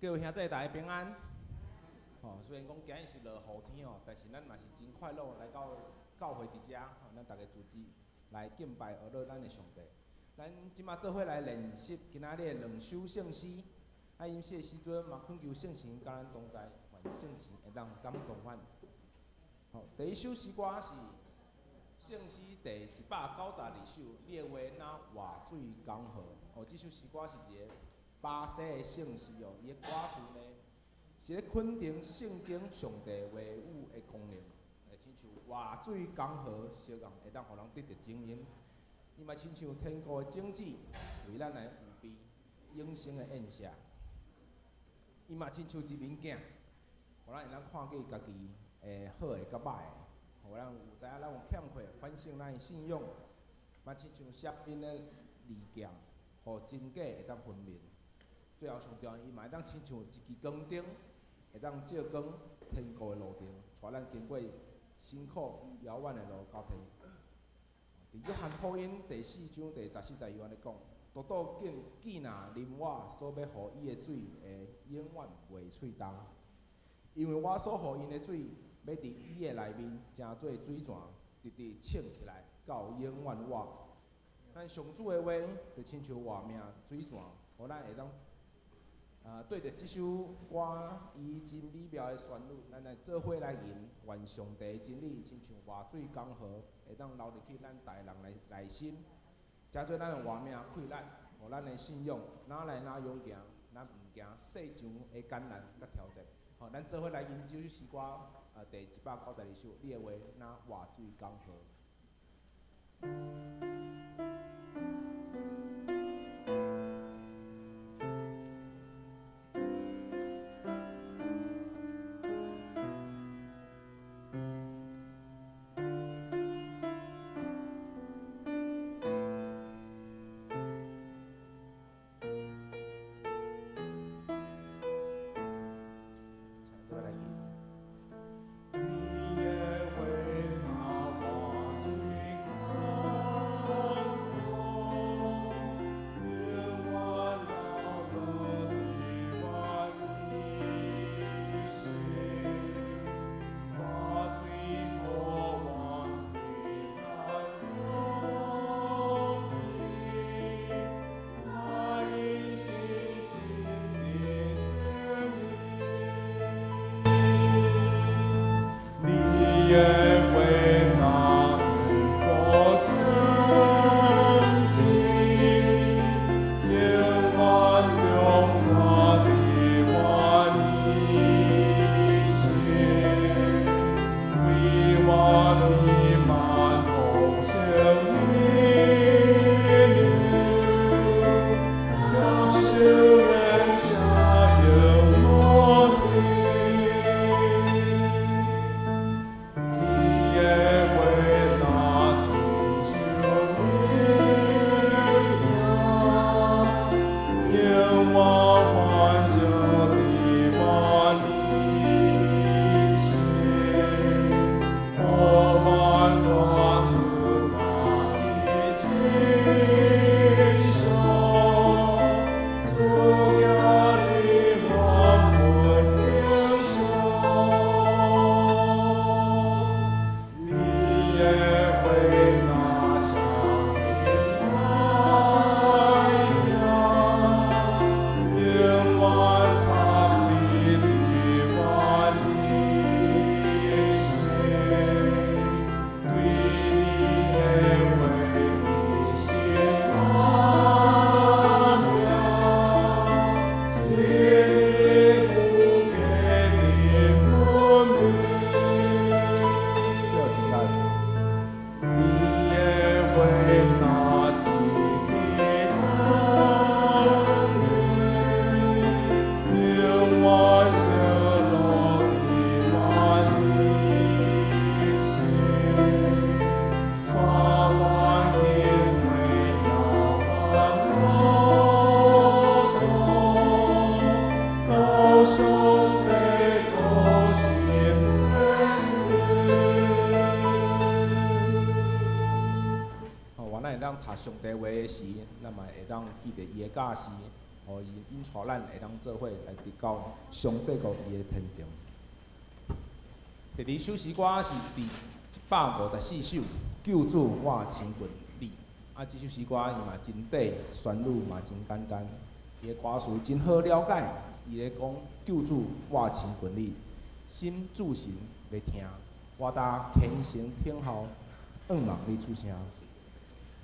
各位兄弟大家平安。吼，雖然講今日是落雨天哦，但是咱嘛是真快樂來到教會佇遮，吼，咱逐家組織來敬拜阿樂咱的上帝。咱這馬做伙來練習今仔日的兩首聖詩。啊，吟詩的時陣嘛，懇求聖神佮咱同在，願聖神會當感動阮。吼，第一首詩歌是聖詩第192首，你的話若活水江河。哦，這首詩歌是一个巴西的聖詩哦，伊的歌詞呢是咧肯定聖經上帝話語的功能，會親像活水江河相仝會當予人得著指引。伊嘛親像天國的種子，為咱來預備永生的宴席。伊嘛親像一面鏡，予咱會當看見家己的好的佮歹的，予咱有知影咱有欠缺，反省咱的信仰。嘛親像雙面的利劍，予真假會當分明。最後上重要，伊嘛會當親像一支光燈，會當照光天國的路程，帶咱經過辛苦遙遠的路到天。佇約翰福音第4章第14節，伊按呢講：獨獨見見若啉我所欲予伊的水，會永遠袂喙焦。因為我所予𪜶的水，欲佇伊的內面成做水泉，直直衝起來到永遠活。咱上主的話，就親像活命水泉，予咱會當對著這首歌，伊真美妙的旋律，咱來做伙來吟，願上帝的真理親像活水江河，會當流入去咱逐个人內內心，成做咱的活命氣力，予咱的信仰哪來哪勇行，咱毋驚世上的艱難佮挑戰。吼，咱做伙來吟這首詩歌，第192首，你的話若活水江河。請做伙來吟。你的話若活水江河，永遠流落佇我內心，活水予我充滿勇氣，來信心的指引。你的話若如果真真，永遠長大佇我內心，為我彌漫豐盛的流，享受宴席永無停。你的話若親像明鏡，永遠反照佇我內心，予我活出大的真相，主行你還本英雄。你的話若雙面來行，永遠插你佇我內心，對你的話一心安定，真理有價的分明。最後一節。你的話若一支光燈，永遠照落佇我內心，帶我經過遙遠路途，到上帝國新天地。吼，願咱會當讀上帝話的時，咱嘛會當記得伊的教示，吼，予伊引帶咱會當做伙來佇到上帝國伊的天堂。第二首詩歌是佇154首，救主我親近你。啊，這首詩歌伊嘛真短，旋律嘛真簡單，伊的歌詞真好了解。伊咧講救主我親近你，心注神欲聽，我焦虔誠等候，向望你出聲。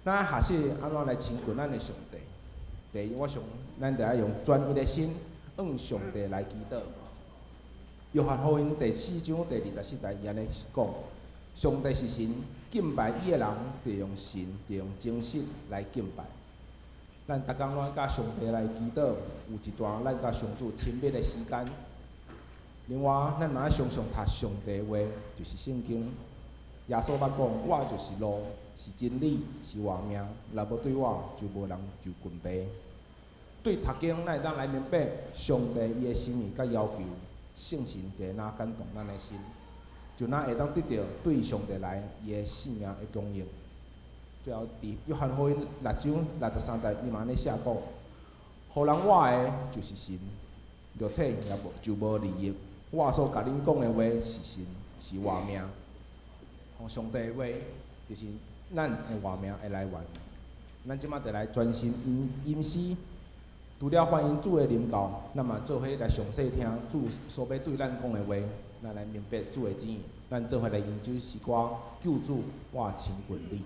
咱學習按怎來親近咱的上帝？第一，我想咱著愛用專一的心，向上帝來祈禱。約翰福音第4章第24節，伊按呢講：上帝是神，敬拜伊的人，著用神，著用真實來敬拜。咱逐工攏愛佮上帝來祈禱，有一段咱佮上主親密的時間。另外，咱嘛愛常常讀上帝的話，就是聖經。耶穌捌講：我就是路，是真理，是活命。若無對我，就無人就近父。對讀經，咱會當來明白上帝伊的心意佮要求，聖神就會若感動咱的心，就若會當得著對上帝來伊的性命的供應。最後，佇約翰福音6章63節，伊嘛按呢寫講：予人活的，就是神，肉體也無就無利益。我所共恁講的話是神，是活命。上帝的話就是咱的活命的來源。咱這馬就來專心吟吟詩，除了歡迎主的臨到，咱嘛做伙來詳細聽主所欲對咱講的話，咱來明白主的旨意。咱做伙來吟這首詩歌，救主，我親近你。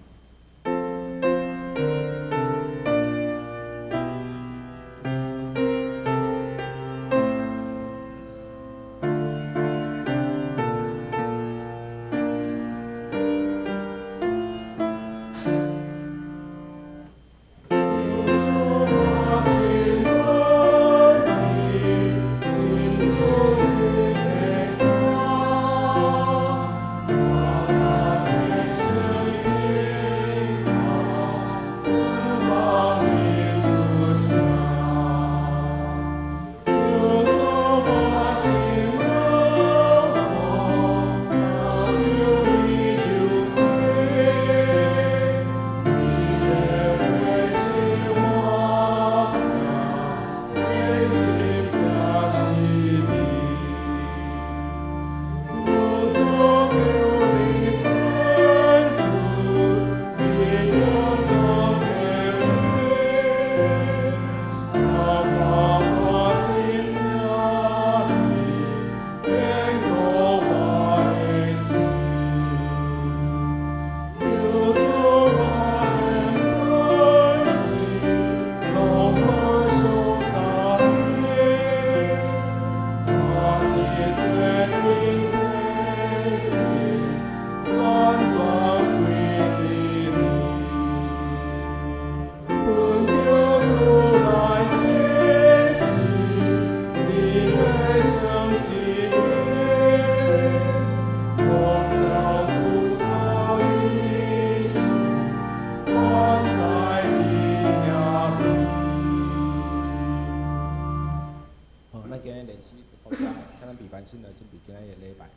新來準備今仔日的禮拜。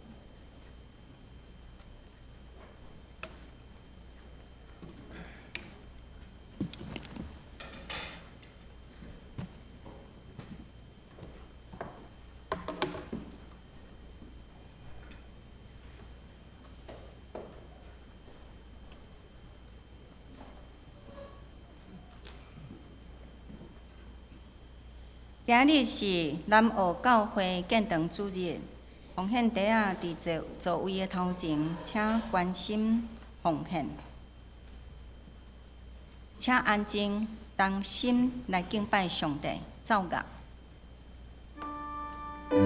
今日是南澳教會建堂主日，奉獻袋仔佇座座位的頭前，請關心奉獻，請安靜，同心來敬拜上帝，奏樂。救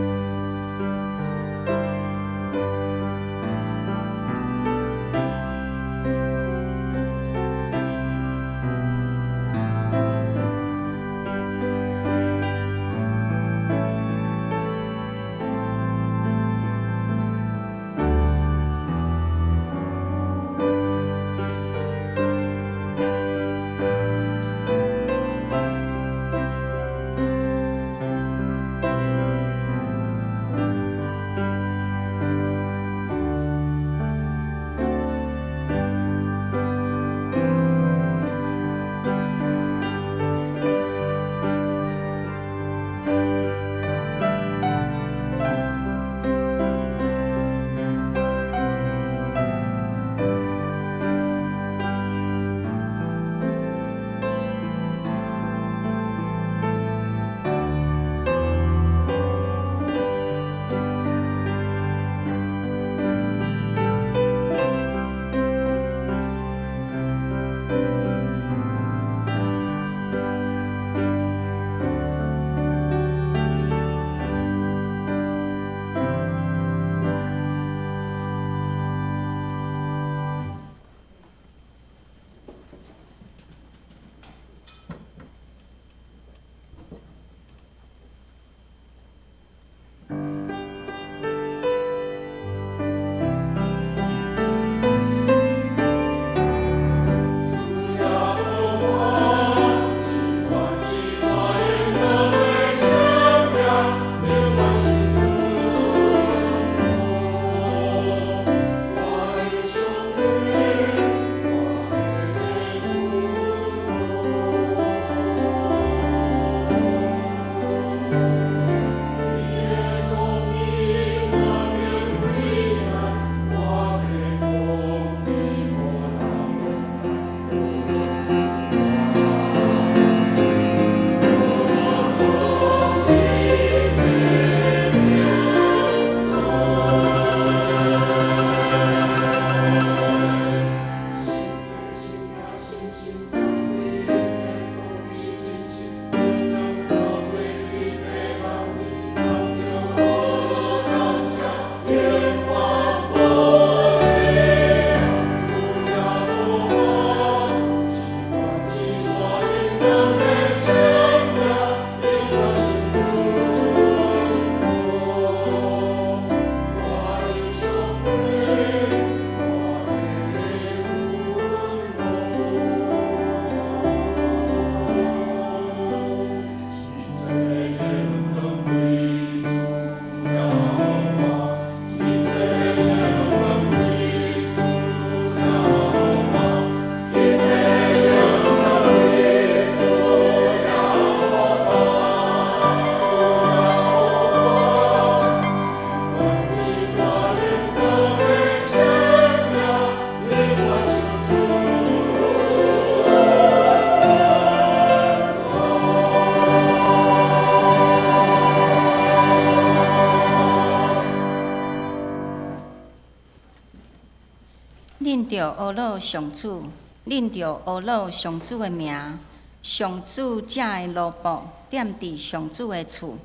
恁著呵咾上主，恁著呵咾上主的名。上主正的奴僕，踮佇上主的厝，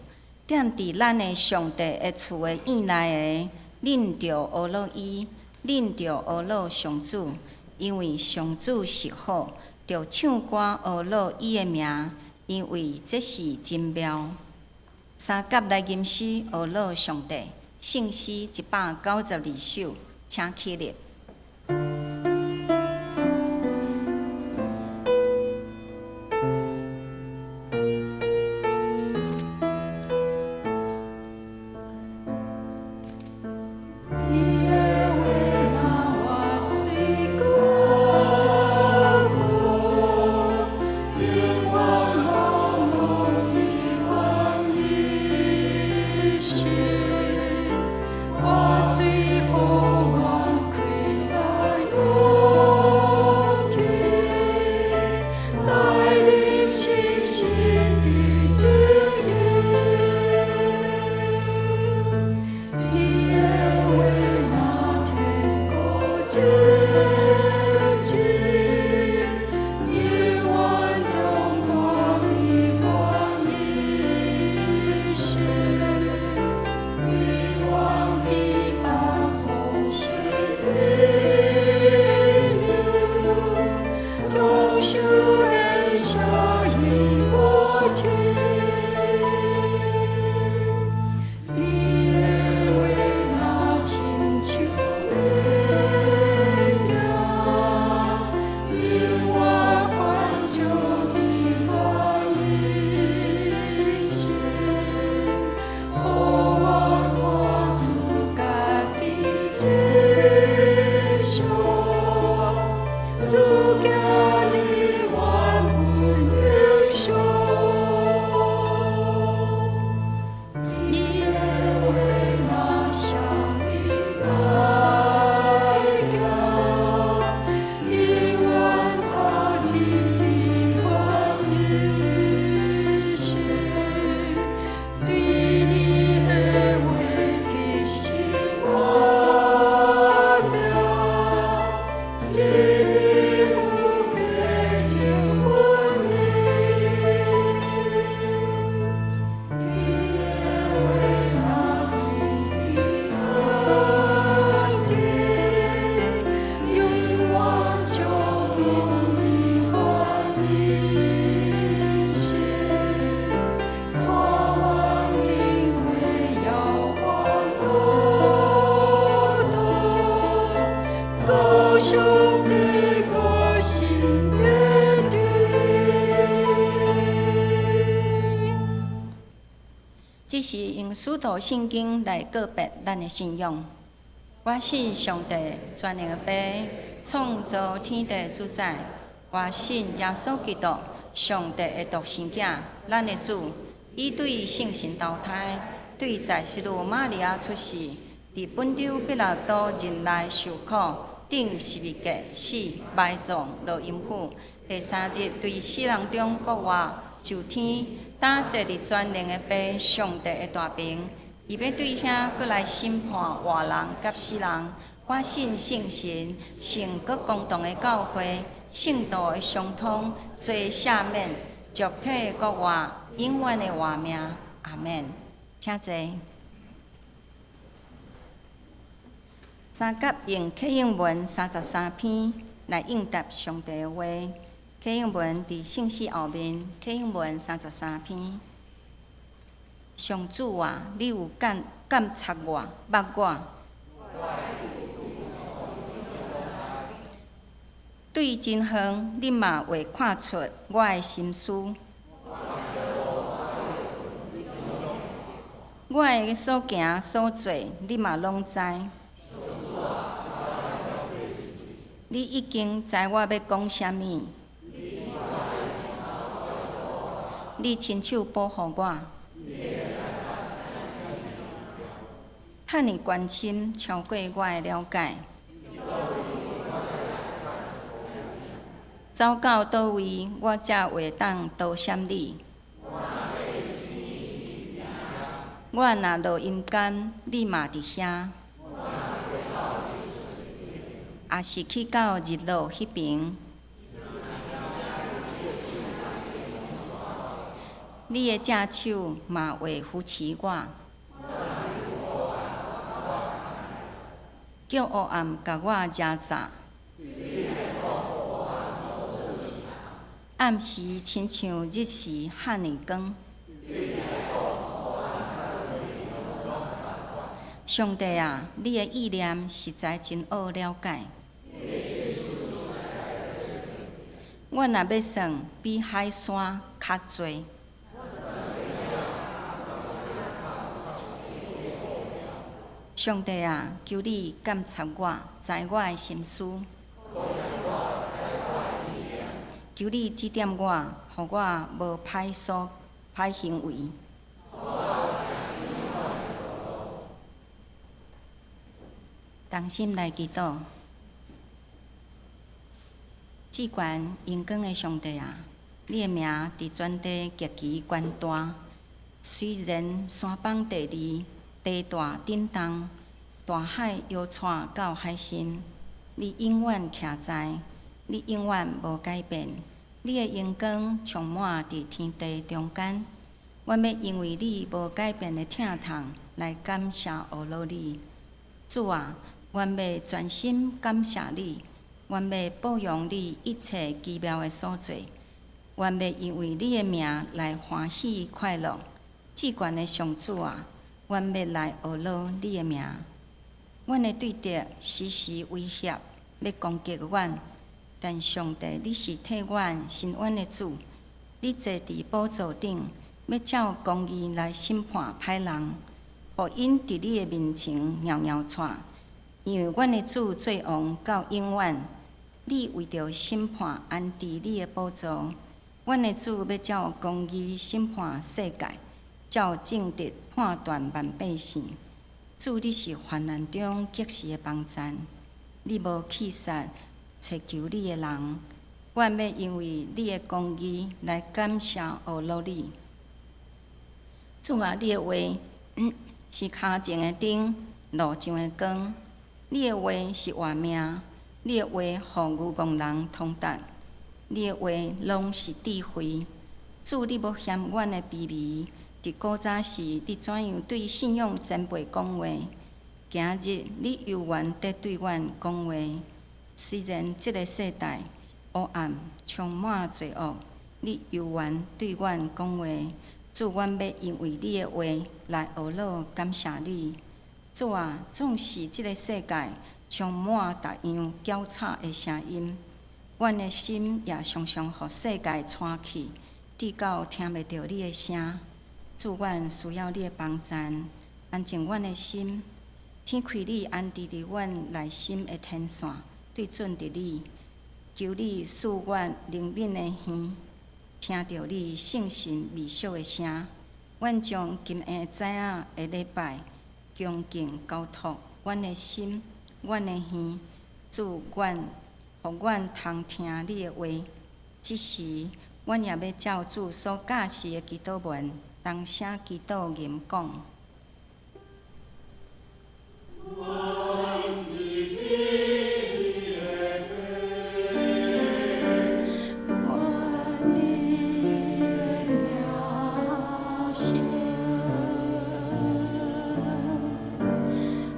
踮佇咱的上帝的厝的院內的，恁著呵咾伊，恁著呵咾上主，因為上主是好，著唱歌呵咾伊的名，因為這是真妙。三甲來吟詩呵咾上帝，聖詩192首，請起立。你的話若活水閣好，永遠無無伫阮一生，活水予阮開來勇氣，來入深深的情意。你的話若天國真真，永遠長大佇我一生，永遠彼百豐盛的糧，享受的聲音無停。你的話若親像月行，永遠環照佇我一生，予我看出家己真相，主行這原不英雄。你的話若啥物來行，永遠走入佇我一生，對你的話得心活命，真理富貴的文明。你的話若天地，永遠照明我一生，帶我經過遙遠路途，高上帝高心的地。這是用使徒聖經來告別咱的信仰。我信上帝全能的父，創造天地主宰。我信耶穌基督，上帝的獨生囝，咱的主。伊對聖神投胎，對在聖女瑪利亞出世，佇本丟彼拉多忍耐受苦，釘十字架死，埋葬落陰府。第三日對死人中復活，上天，擔坐佇全能的父上帝的大爿。伊欲對遐閣來審判活人佮死人。我信聖神，聖閣公同的教會，聖徒的相通，罪赦免，肉體的復活，永遠的活命。阿們。請坐。三甲用啟應文33篇來應答上帝的話。啟應文佇聖詩後面，啟應文三十三篇。上主啊，你有監監察我，捌我。對真遠，你嘛會看出我的心思。我的所行所做，你嘛攏知。你已經知我欲講啥物。你親手保護我。遐爾關心，超過我的了解。走到佗位，我才會當逃閃你。我若落陰間，你嘛佇遐；抑是去到日落彼爿，你的正手嘛會扶持我，叫黑暗共我遮罩。暗時親像日時遐爾光。上帝啊，你的意念實在真奧了解。我若欲算，比海沙較濟。上帝啊，求你監察我，知我的心思。求你指點我，予我無歹所歹行為。同心來祈禱，至懸榮光的上帝啊，你的名佇全地極其懸大。雖然山崩地裂，地大震動，大海搖掣到海深，你永遠徛在，你永遠無改變。你的榮光充滿佇天地中間。阮欲因為你無改變的疼痛來感謝阿羅你。主啊，阮欲全心感謝你，阮欲褒揚你一切奇妙的所作，阮欲因為你的名來歡喜快樂。至懸的上主啊，阮欲來阿羅你的名。阮的對敵時時威脅，欲攻擊阮，但上帝，你是替阮伸冤的主，你坐佇寶座頂，欲照公義來審判歹人，予𪜶佇你的面前搖搖掣。因為阮的主做王到永遠，你為著審判安置你的寶座。阮的主欲照公義審判世界，照正直判斷萬百姓。主，你是患難中及時的幫贊，你無棄殺尋求你的人。阮欲因為你的公義來感謝阿羅你。主啊，你的話是跤前的燈，路上的光。你的話是活命，你的話予愚戇人通達，你的話攏是智慧。主，你無嫌阮的卑微，佇古早時，你怎樣對信仰前輩講話？今日你猶原佇對阮講話。雖然這个世代黑暗，充滿罪惡，你猶原對阮講話。主，阮欲因為你的話來阿羅感謝你。主啊，縱使這个世界充滿逐樣攪吵的聲音，阮的心也常常予世界帶去，直到聽袂著你的聲。主，阮需要你的幫贊，安靜阮的心，天開你安置佇阮內心的天線，對準佇你。求你賜阮靈敏的耳，聽著你聖神微小的聲。阮將今暝早仔的禮拜，恭敬交託阮的心、阮的耳。主，願予阮通聽你的話。這時，阮也欲照主所教示的祈禱文，同聲祈禱吟講。願你的名聖，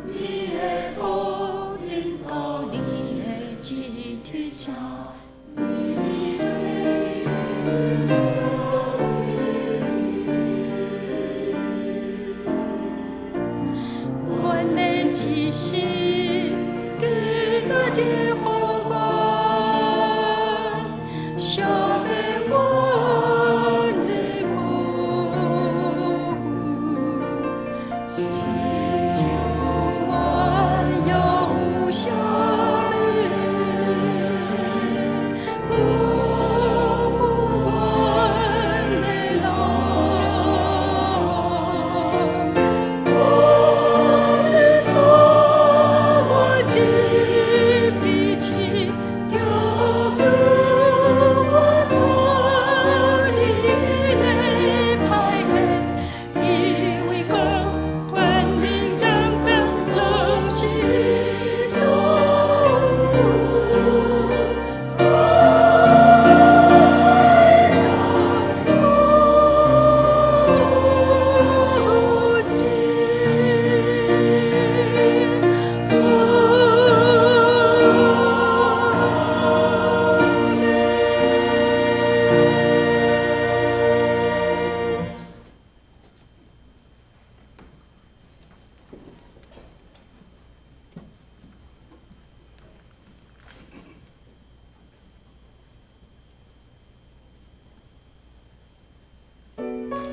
你的國臨到，你的旨意佇這。你的旨意願恁一生敬拜耶和華，惜命阮的國父，親像阮耶路撒冷，辜負阮的人。阮的主，我入佇市，著救我脫離的歹貨，因為國權能權柄攏是你所有。無盡。阿們。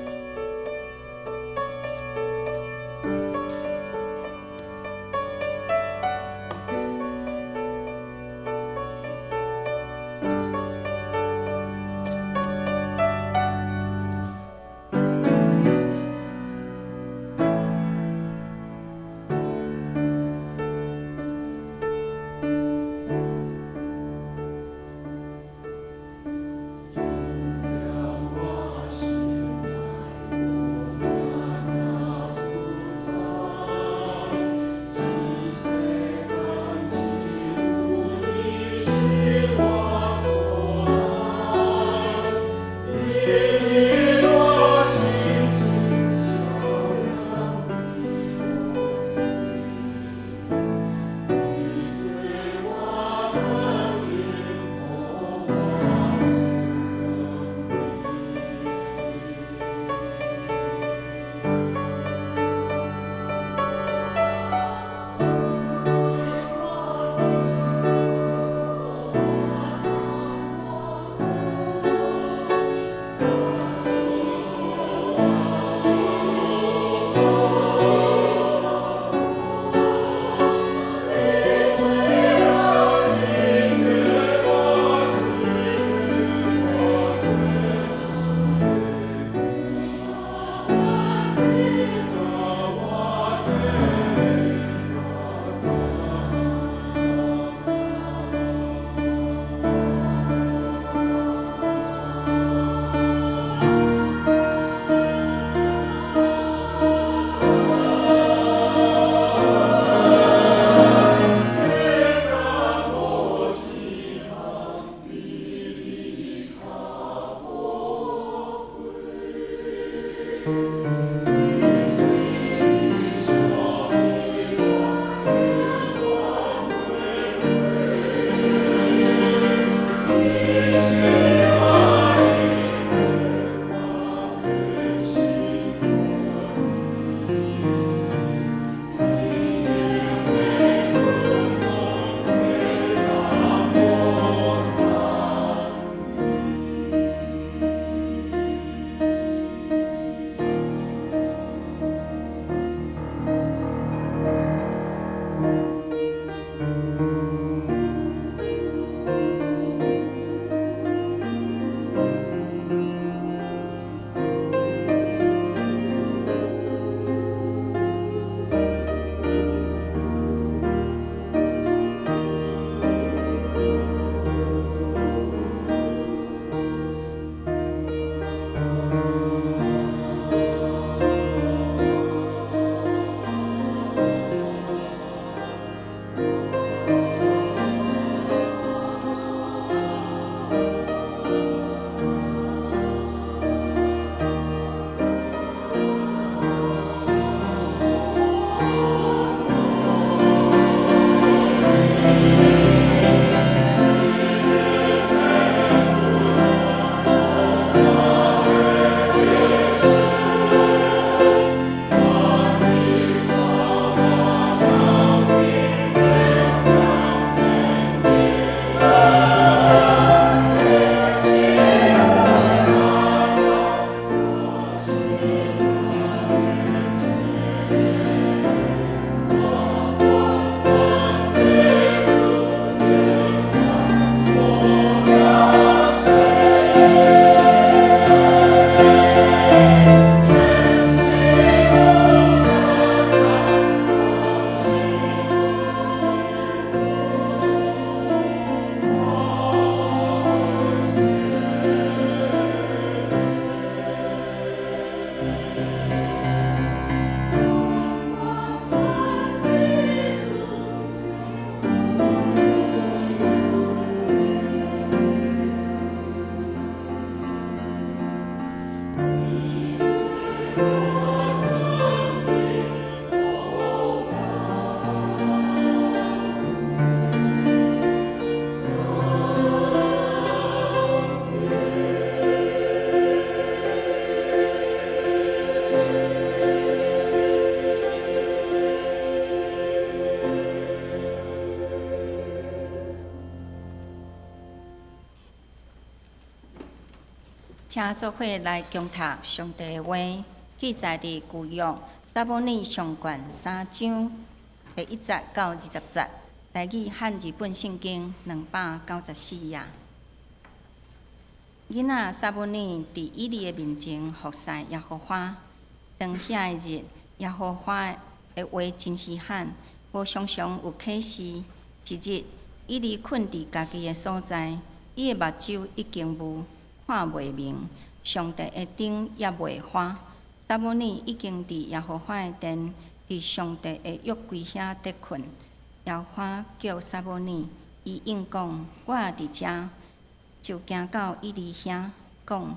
請做伙來恭讀上帝的話，記載佇舊約撒母耳上卷三章第一節到20節，台語漢字本聖經294頁。囡仔撒母耳佇以利的面前服侍耶和華。當遐个日，耶和華的話真稀罕，無常常有啟示。一日，以利睏佇家己的所在，伊的目睭已經霧，看袂明，上帝的燈猶未花。撒母耳已經佇耶和華的殿，佇上帝的約櫃遐佇睏。耶和華叫撒母耳，伊應講：我佇遮。就行到以利遐，講：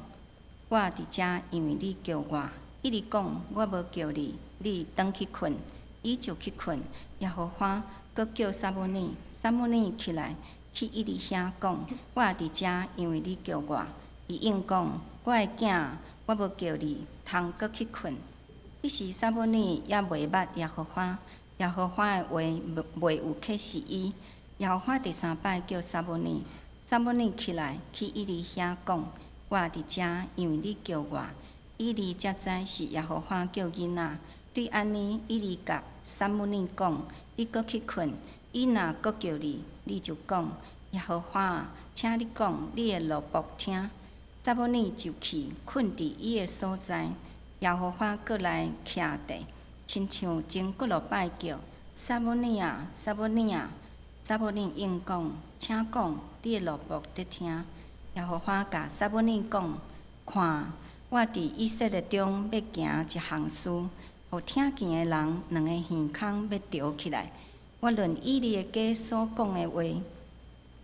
我佇遮，因為你叫我。以利講：我無叫你，你轉去睏。伊就去睏。耶和華閣叫撒母耳，撒母耳起來去以利遐講：我佇遮，因為你叫我。伊應講：我的囝，我無叫你，通閣去睏。彼時撒母耳猶未捌耶和華，耶和華的話未有啟示伊。耶和華第三擺叫撒母耳，撒母耳起來去以利遐講：我佇遮，因為你叫我。以利才知是耶和華叫囡仔。對按呢，以利共撒母耳講：你閣去睏。伊若閣叫你，你就講：耶和華，請你講，你的奴僕聽。撒母耳就去睏佇伊的所在。耶和華閣來徛地，親像前幾落擺叫撒母耳啊，撒母耳啊。撒母耳應講：請講，你的奴僕佇聽。耶和華共撒母耳講：看，我佇以色列中欲行一項事，予聽見的人兩个耳孔欲趒起來。我論以利的家所講的話，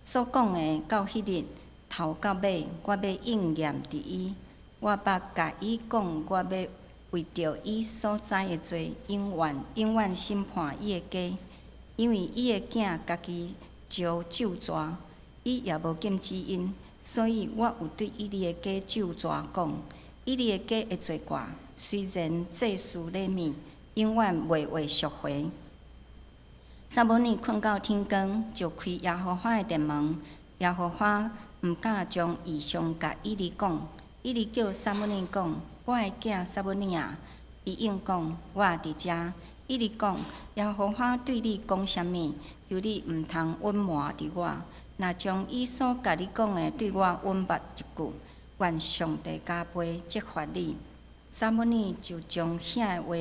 所講的到彼日頭到尾，我欲應驗佇伊。我捌共伊講，我欲為著伊所栽的罪，永遠永遠審判伊的家，因為伊的囝家己招咒詛，伊也無禁止𪜶，所以我有對以利的家咒詛講，以利的家的罪過，雖然祭司禮物，永遠袂會贖回。撒母耳睏到天光，就開耶和華的殿門。耶和華毋敢將異象共以利講。以利叫撒母耳講：我的囝撒母耳啊！伊應講：我佇遮。以利講：耶和華對你講啥物？求你毋通隱瞞佇我。若將伊所共你講的對我隱瞞一句，願上帝加倍責罰你。撒母耳就將遐个話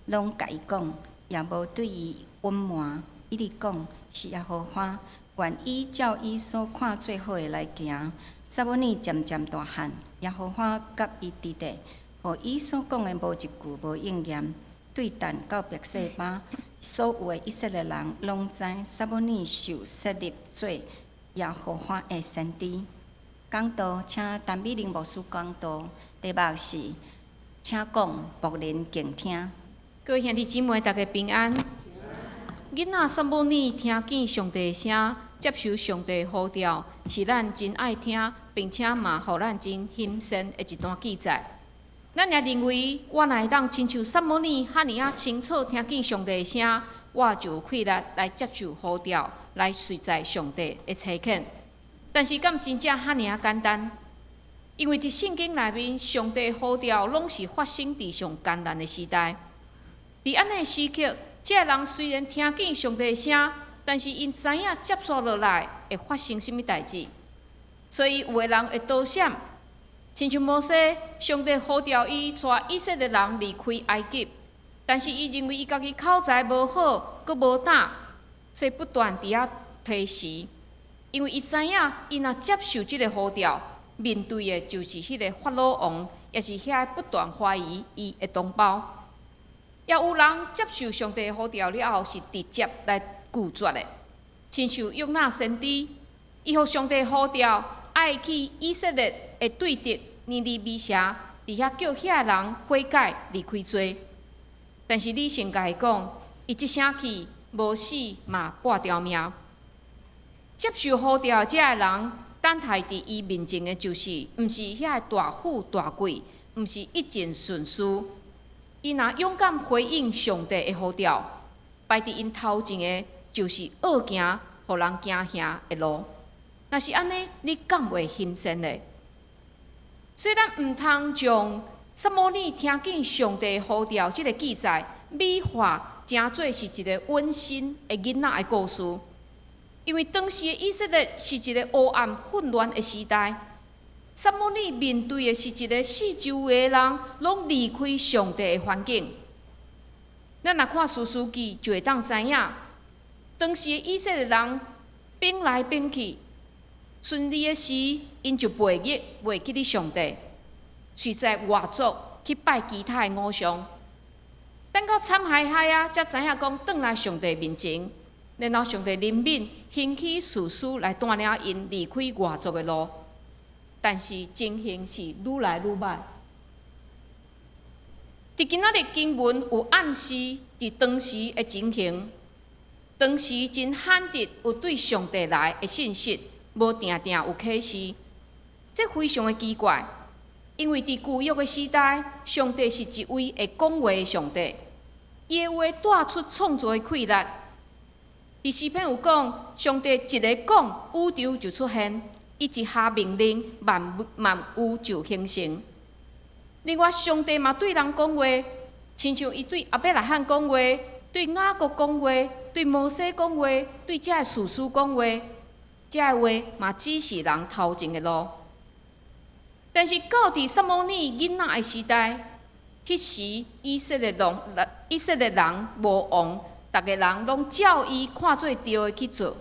攏共伊講，也無對伊隱瞞。以利講：是耶和華，願伊照伊所看做好的來行。撒母耳漸漸大漢，耶和華佮伊佇咧，予伊所講的無一句無應驗。對但到別是巴，所有的以色列人攏知撒母耳受設立做耶和華的先知。講道，請陳美玲牧師講道，題目是請講，僕人敬聽。各位兄弟姊妹，大家平安。囡仔撒母耳聽見上帝的聲，接受上帝呼召，是咱真愛聽，並且嘛予咱真欣羨的一段記載。咱也認為，我若會當親像撒母耳遐爾仔清楚聽見上帝的聲，我就有氣力來接受呼召，來隨在上帝的差遣。但是，敢真正遐爾仔簡單？因為佇聖經內面，上帝呼召攏是發生佇上艱難的時代。佇按呢時刻，這个人雖然聽見上帝的聲，但是𪜶知影接續落來會發生啥物代誌，所以有的人會躲閃，親像摩西，上帝呼召伊帶以色列人離開埃及，但是伊認為伊家己口才無好，閣無膽，所以不斷佇遐推辭。因為伊知影，伊若接受這个呼召，面對的就是彼个法老王，也是遐不斷懷疑伊的同胞。也有人接受上帝呼召了後，是直接來拒絕的，親像約拿先知，伊予上帝呼召，愛去以色列的對敵尼尼微城，佇遐叫遐人悔改離開罪。但是理性共伊講，伊這聲氣無死嘛半條命。接受呼召這个人，等待佇伊面前的就是，毋是遐个大富大貴，毋是一陣順遂。伊若勇敢回應上帝的呼召，擺佇𪜶頭前的，就是惡行，予人驚嚇的路。若是按呢，你敢會欣羨呢？所以咱毋通將撒母耳聽見上帝呼召這个記載美化，成做是一个溫馨的囡仔的故事。因為當時的以色列是一个黑暗混亂的時代，撒母耳面對的是一个四周圍的人攏離開上帝的環境。咱若看士師記就會當知影，當時的以色列人反來反去，順利的時，𪜶就袂記袂記得上帝，隨在外族去拜其他的偶像。等到慘害害啊，才知影講轉來上帝面前，然後上帝憐憫，興起士師來帶領𪜶離開外族的路。但是情形是愈來愈歹。佇今仔日經文有暗示，佇當時的情形，當時真罕得有對上帝來的信息，無定定有啟示，這非常的奇怪。因為佇舊約的時代，上帝是一位會講話的上帝，伊的話帶出創造的氣力。佇詩篇有講，上帝一个講，宇宙就出現；伊一下命令，萬萬有就形成。另外，上帝嘛對人講話，親像伊對亞伯拉罕講話，對雅各講話，對摩西講話，對這个士師講話，這个話嘛指示人頭前的路。但是到佇撒母耳囡仔的時代，彼時以色列人無王，逐个人攏照伊看做對的去做，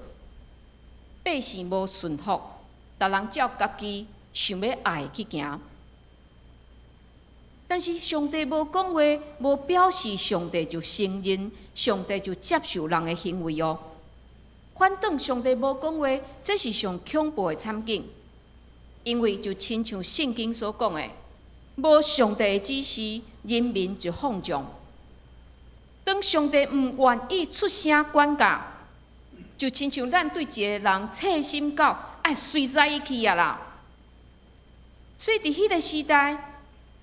百姓無順服，逐人照家己想欲愛的去行。但是上帝無講話，無表示上帝就承認，上帝就接受人的行為哦。反轉上帝無講話，這是上恐怖的慘景，因為就親像聖經所講的，無上帝的指示，人民就放縱。當上帝毋願意出聲管教，就親像咱對一个人細心到愛隨載伊去啊啦。所以佇彼个時代，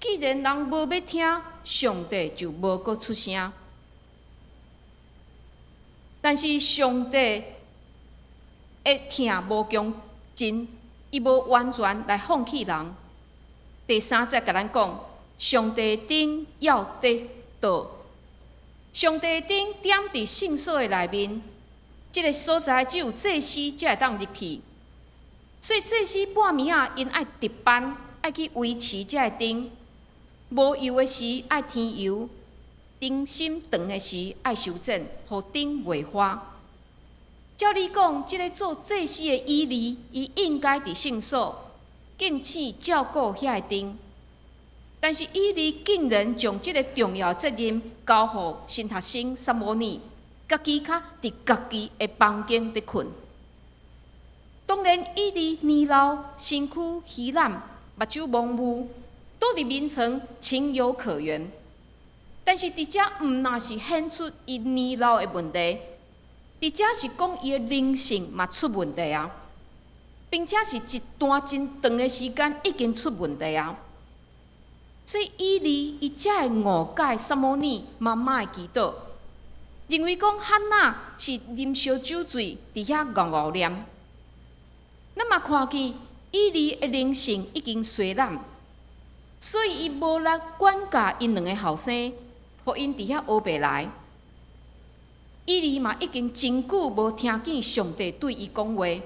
既然人無欲聽，上帝就無閣出聲。但是上帝的疼無窮盡，伊無完全來放棄人。第三節共咱講，上帝燈猶咧照，上帝燈點佇聖所的內面，這个所在只有祭司才會當入去，所以祭司半暝仔𪜶愛值班，愛去維持這个燈。無油的時愛添油，燈芯長的時愛修剪，予燈袂花。照理講，這个做祭司的以利，伊應該佇聖所敬虔照顧遐个燈。但是以利竟然將這个重要責任交予神學生撒母耳，家己較佇家己的房間佇睏。當然，以利年老，身軀虛懶，目睭模糊，倒佇眠床情有可原。但是佇遮毋但是顯出伊年老的問題，佇遮是講伊的靈性嘛出問題啊，並且是一段真長的時間已經出問題啊。所以以利伊才會誤解撒母耳媽媽的祈禱，認為講漢娜是啉燒酒醉，佇遐怣怣念。咱嘛看見以利的靈性已經衰懶，所以伊無力管教𪜶兩个後生，予𪜶佇遐烏白來。以利嘛已經真久無聽見上帝對伊講話，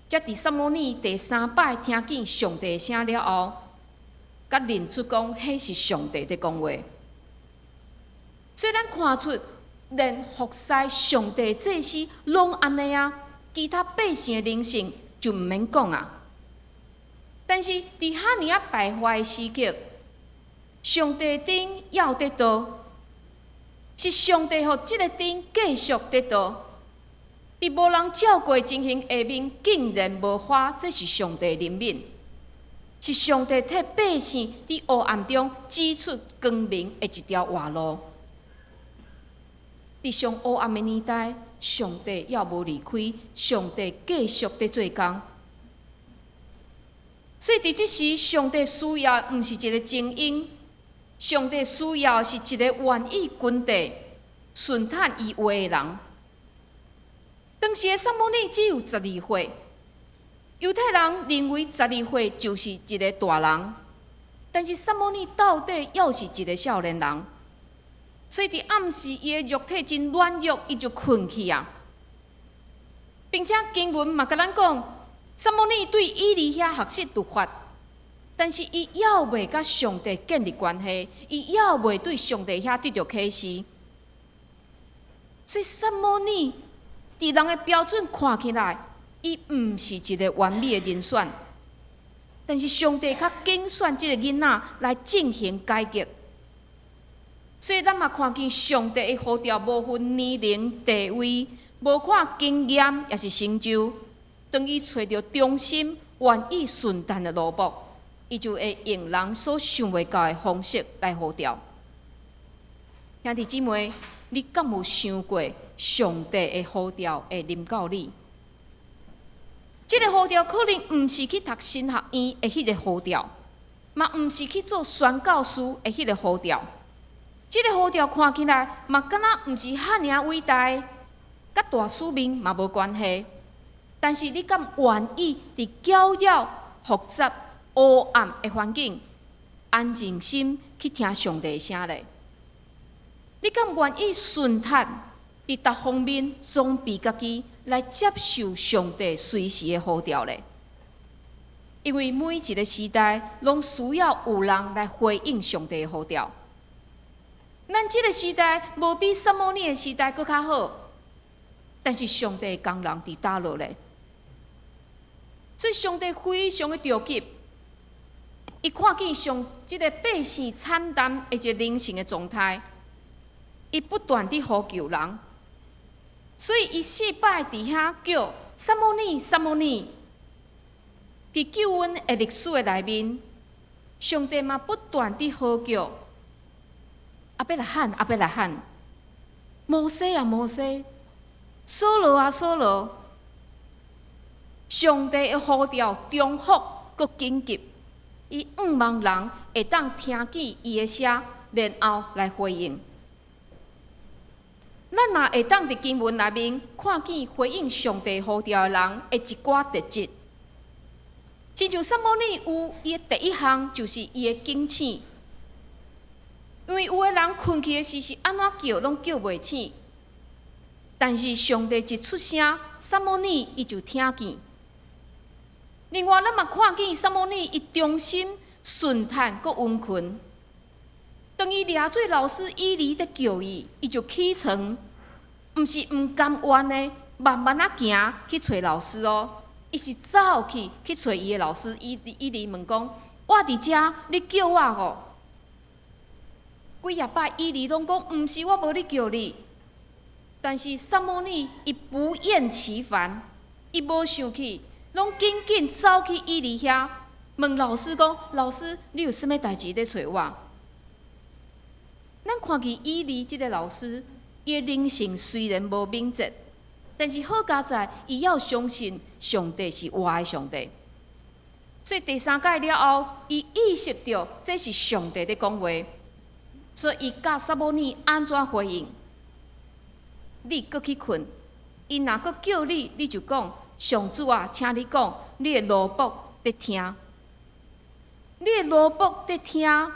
才佇撒母耳第三擺聽見上帝的聲了後，才認出講，彼是上帝佇講話。所以咱看出，連服侍上帝祭司攏按呢啊，其他百姓的靈性就毋免講啊。但是佇遐爾仔敗壞的時刻，上帝燈猶咧照，是上帝予這个燈繼續咧照。佇無人照顧的情形下面，竟然無花，這是上帝憐憫，是上帝替百姓佇黑暗中指出光明的一條活路。佇上黑暗的年代，上帝猶無離開，上帝繼續佇做工。所以佇這時，上帝需要毋是一个精英，上帝需要是一个願意跟綴、順趁伊話的人。當時的撒母耳只有12歲，猶太人認為12歲就是一个大人，但是撒母耳到底猶是一个少年人，所以佇暗時伊的肉體真軟弱，伊就睏去啊。並且經文嘛共咱講，撒母耳對以利遐學習律法，但是伊猶未佮上帝建立關係，伊猶未對上帝遐得著啟示。所以撒母耳佇人的標準看起來，伊毋是一个完美的人選，但是上帝較揀選這个囡仔來進行改革。所以咱嘛看見上帝的呼召無分年齡、地位，無看經驗，抑是成就。當伊揣著忠心、願意順從的奴僕，伊就會用人所想袂到的方式來呼召。兄弟姊妹，你敢有想過上帝的呼召會臨到你？這个呼召可能毋是去讀神學院的彼个呼召，嘛毋是去做宣教師的彼个呼召。這个呼召看起來嘛，敢若毋是遐爾偉大，佮大使命嘛無關係。但是你敢願意佇攪擾、複雜、黑暗的環境，安靜心去聽上帝的聲咧？你敢願意順服佇逐方面裝備家己，來接受上帝隨時的呼召咧？因為每一个時代，攏需要有人來回應上帝的呼召。咱這个時代無比撒母耳的時代閣較好，但是上帝的工人佇佗落咧？所以上帝非常的著急，伊看見上這个百姓慘淡的一个靈性的狀態，伊不斷佇呼求人，所以伊四擺佇遐叫撒母耳，撒母耳。佇救恩的歷史的內面，上帝嘛不斷佇呼叫亞伯拉罕，亞伯拉罕，摩西啊，摩西，掃羅啊，掃羅。上帝的呼召重複閣緊急，伊向望人會當聽見伊的聲，然後來回應。咱嘛會當佇經文內面看見回應上帝呼召的人的一寡特質。親像撒母耳有伊的第一項就是伊的警醒，因為有的人睏去的時是按怎叫攏叫袂醒，但是上帝一出聲，撒母耳伊就聽見。另外，咱嘛看見撒母耳伊忠心順從閣溫勤。當伊掠做老師以利佇叫伊，伊就起床，毋是毋甘願的，慢慢仔行去揣老師哦。伊是走去去揣伊的老師，以以利問講：我佇遮，你叫我吼？幾若擺以利攏講，毋是我無咧叫你，但是撒母耳伊不厭其煩，伊無生氣，攏緊緊走去以利遐問老師講：老師，你有啥物代誌咧揣我？咱看見以利這个老師，伊的靈性雖然無敏捷，但是好佳哉，伊猶相信上帝是活的上帝。所以第三擺了後，伊意識著這是上帝咧講話，所以伊教撒母耳按怎回應？你閣去睏，伊若閣叫你，你就講：上主啊，請你講，你的奴僕佇聽。你的奴僕佇聽，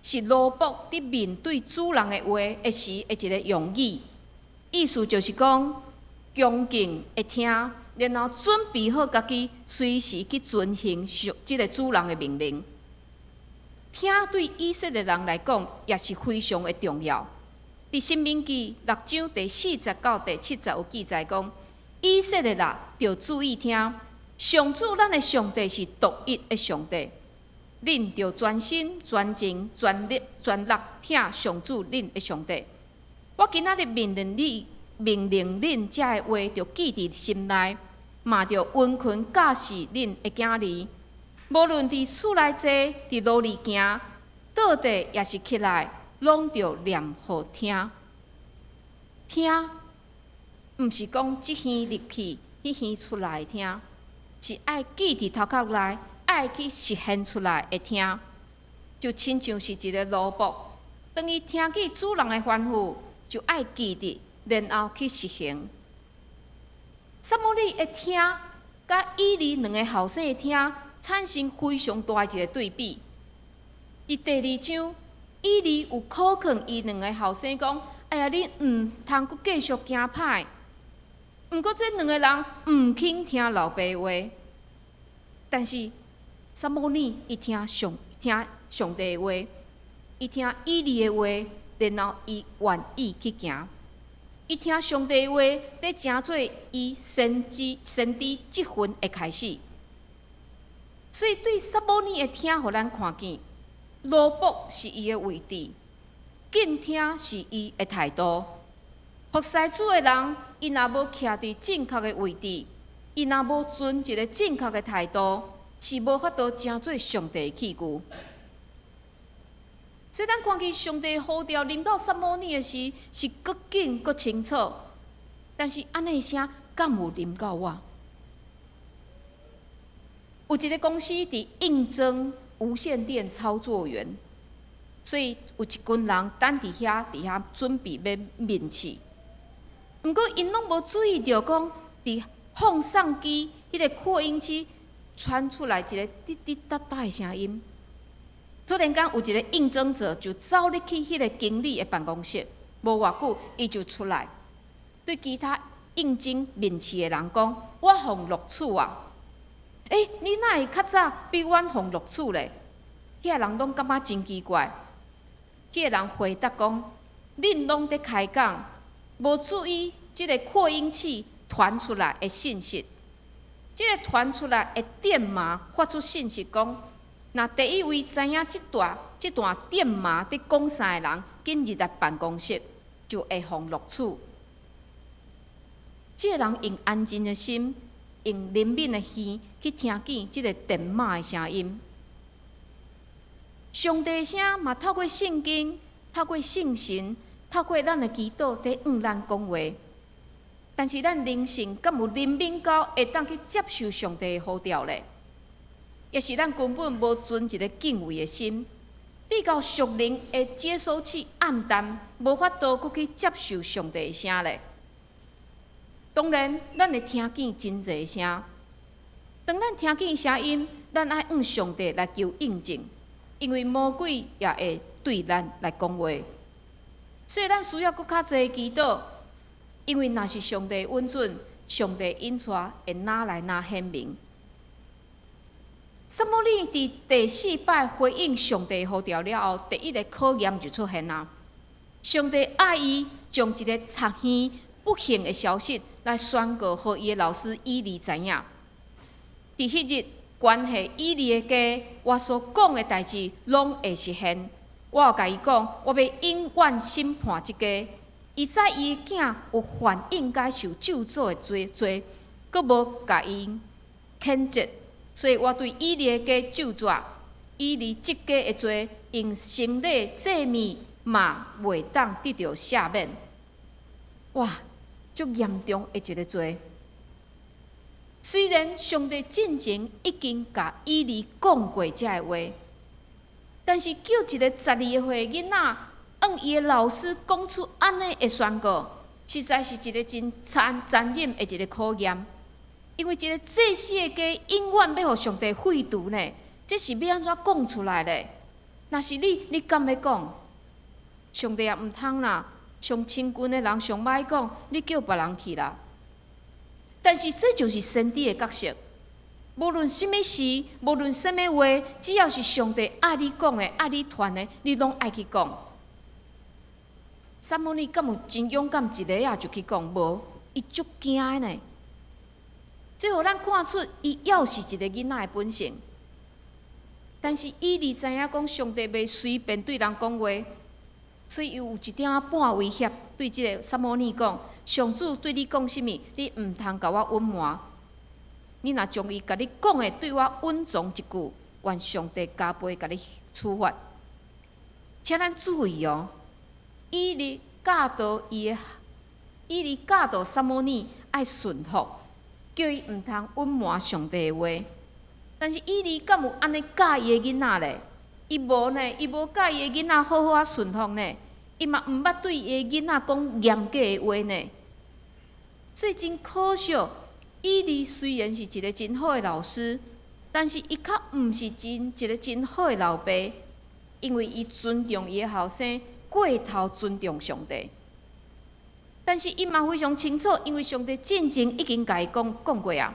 是奴僕佇面對主人的話的時的一个用語，意思就是講恭敬的聽，然後準備好家己，隨時去遵行上這个主人的命令。聽對以色列人來講，也是非常的重要。佇申命記六章第四節到第七節有記載講，以色列人著注意聽，上主咱的上帝是獨一的上帝，恁著專心、專情、專力、專力疼上主恁的上帝。我今仔日命令你，命令恁這个話，著記佇心內，嘛著殷勤教示恁的囝兒。無論佇厝內坐，佇路裡行，倒佇抑是起來，攏著念予聽。聽，毋是講這耳入去，彼耳出來聽，是愛記佇頭殼內，愛去實現出來的聽。就親像是一个奴僕，當伊聽見主人的吩咐，就愛記得，然後去實行。撒母耳會聽，佮以利兩个後生的聽，產生非常大的一个對比。佇第二章，以利有苦勸伊兩个後生講：“哎呀，恁毋通閣繼續行歹。”毋過這兩个人毋肯聽老爸話，但是撒母耳伊聽上帝的話，伊聽以利的話，然後伊願意去行。伊聽上帝話，咧成做伊先知職分的開始。所以對撒母耳的聽，予咱看見，奴僕是伊的位置，敬聽是伊的態度。服侍主的人，伊若無徛佇正確的位置，伊若無存一个正確的態度，是無法度成做上帝的器具。所以咱看見上帝呼召臨到撒母耳的時，是閣緊閣清楚。但是按呢聲敢有臨到我？有一个公司佇應徵無線電操作員，所以有一群人等佇遐準備欲面試。毋過𪜶攏無注意著講，佇放送機彼个擴音機傳出來一个滴滴答答的聲音。突然間有一个應徵者就走入去彼个經理的辦公室，無偌久伊就出來，對其他應徵面試的人講：“我予錄取啊！”欸，你哪會較早比阮予錄取咧？彼个人攏感覺真奇怪。彼个人回答講：“恁攏佇開講，無注意這个擴音器傳出來的信息。這个傳出來的電碼發出信息講，若第一位知影這段電碼佇講啥的人，緊入來辦公室，就會予錄取。”這个人用安靜的心，用靈敏的耳去聽見這个電碼的聲音。上帝聲嘛透過聖經、透過聖神、透過咱的祈禱，佇向咱講話。但是咱靈性敢有靈敏到會當去接受上帝的呼召咧？抑是咱根本無存一个敬畏的心，直到屬靈的接收器暗淡，無法度閣去接受上帝的聲咧？當然，咱會聽見真濟聲。當咱聽見聲音，咱愛向上帝來求印證，因為魔鬼也會對咱來講話。所以咱需要閣較濟祈禱，因為若是上帝允准，上帝引帶會愈來愈顯明。撒母耳佇第四擺回應上帝呼召了後，第一个考驗就出現啊！上帝愛伊將一个賊耳不幸的消息來宣告，予伊的老師以利知影。佇彼日，關係以利的家，我所講的代誌攏會實現。我有共伊講，我欲永遠審判這家。伊知伊的囝有犯應該受咒詛的罪，閣無共𪜶譴責，所以我對以利的家咒詛，以利這家的罪，用牲禮祭物嘛袂當得著赦免。哇，足嚴重的一个罪。雖然上帝進前已經共以利講過這个話，但是叫一个12歲囡仔向伊的老師講出按呢的宣告，實在是一个真殘忍的一个考驗。因為一个祭司的家永遠欲予上帝廢除呢，這是欲按怎講出來咧？若是你，你敢欲講？上帝也毋通啦，上親近的人上歹講，你叫別人去啦。但是這就是先知的角色，無論啥物事，無論啥物話，只要是上帝愛你講的、愛你傳的，你攏愛去講。撒母耳敢有真勇敢，一下仔就去講？無，伊足驚的呢。這予咱看出，伊猶是一个囡仔的本性。但是以利知影講，上帝袂隨便對人講話，所以伊有一點仔半威脅，對這个撒母耳講：上主對你講啥物，你毋通共我隱瞞。你若將伊共你講的對我隱藏一句，願上帝加倍共你處罰。請咱注意哦，以利教導撒母耳愛順服，叫伊毋通隱瞞上帝的話。但是以利敢有按呢教伊的囡仔咧？伊無呢，伊無教伊的囡仔好好仔順服呢。伊嘛毋捌對伊的囡仔講嚴格的話呢。所以真可惜，以利雖然是一个真好的老師，但是伊較毋是真一个真好的老爸，因為伊尊重伊的後生，過頭尊重上帝。但是伊嘛非常清楚，因為上帝進前已經共伊講講過啊，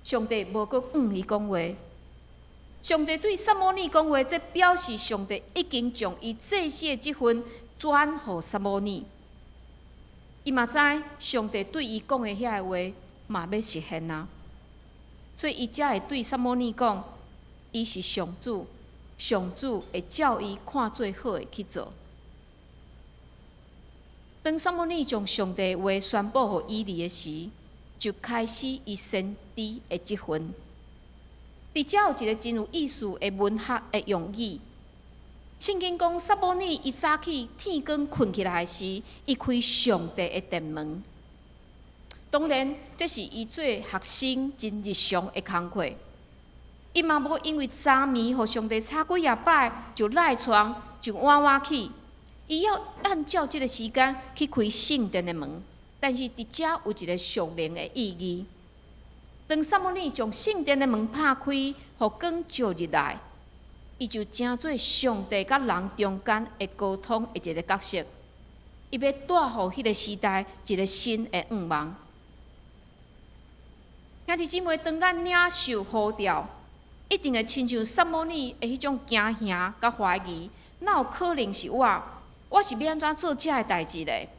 上帝無閣向伊講話。上帝對撒母耳講話，這表示上帝已經將伊祭司的職分轉予撒母耳。伊嘛知上帝對伊講的遐个話嘛欲實現啊，所以伊才會對撒母耳講，伊是上主，上主會照伊看做好的去做。當撒母耳將上帝的話宣布予以利的時，就開始伊先知的職分。佇遮有一个真有意思的文學的用語。聖經講，撒母耳伊早起天光睏起來時，伊開上帝的殿門。當然，這是伊做學生真日常的工課。伊嘛無因為昨暝予上帝吵幾仔擺就賴床就晚晚起。伊要按照這个時間去開聖殿的門，但是佇遮有一个屬靈的意義。當撒母耳將聖殿的門拍開，予光照入來，伊就成做上帝佮人中間的溝通的一个角色。伊欲帶予彼个時代一个新的願望。兄弟姊妹，當咱領受呼召，一定會親像撒母耳的彼種驚嚇佮懷疑，哪有可能是我？我是欲按怎做這个代誌咧？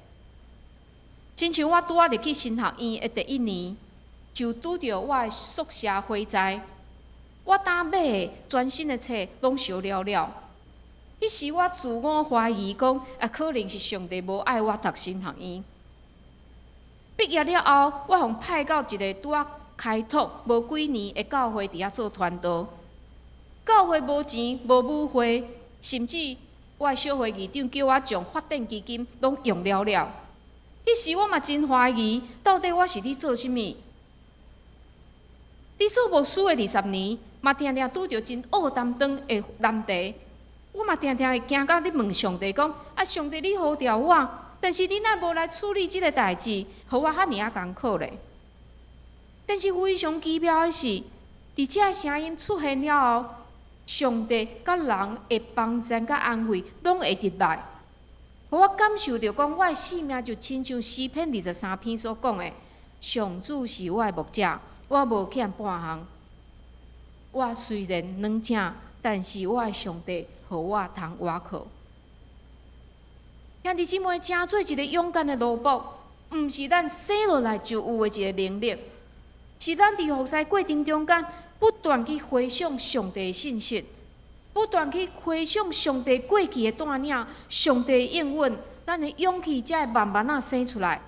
親像我拄仔入去神學院的第一年，就拄著我的宿舍火災，我當買的全新的冊攏燒了了。彼時我自我懷疑講，啊，可能是上帝無愛我讀神學院。畢業了後，我予派到一个拄仔開拓無幾年的教會佇遐做傳道。教會無錢無舞會，甚至我的小會議長叫我將發展基金攏用了了。彼時我嘛真懷疑，到底我是佇做啥物？佇做牧師的20年，嘛定定拄著真烏擔當的難題。我嘛定定會驚甲咧問上帝講：啊，上帝你呼召我，但是你若無來處理這个代誌，予我遐爾仔艱苦咧。但是非常奇妙的是，佇這个聲音出現了後，上帝佮人的幫贊佮安慰，攏會入來，予我感受著講，我的生命就親像詩篇23篇所講的：上主是我的牧者，我無欠半項。我雖然軟正，但是我的上帝予我通倚靠。兄弟姊妹，成做一个勇敢的奴僕，毋是咱生落來就有的一个能力，是咱佇服侍過程中間不斷去回想上帝的信實，不斷去回想上帝過去的帶領，上帝的應允，咱的勇氣才會慢慢仔生出來，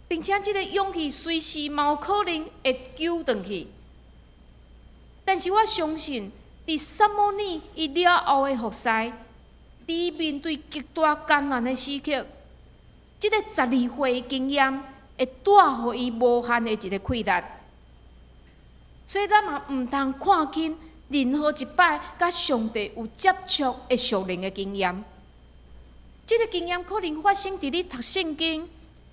並且這个勇氣隨時嘛有可能會揪轉去。但是我相信，佇撒母耳伊了後的服侍，佇面對極大艱難的時刻，這个12歲的經驗會帶予伊無限的一个氣力。所以咱嘛毋通看輕任何一擺佮上帝有接觸的屬靈的經驗。這个經驗可能發生佇你讀聖經、佇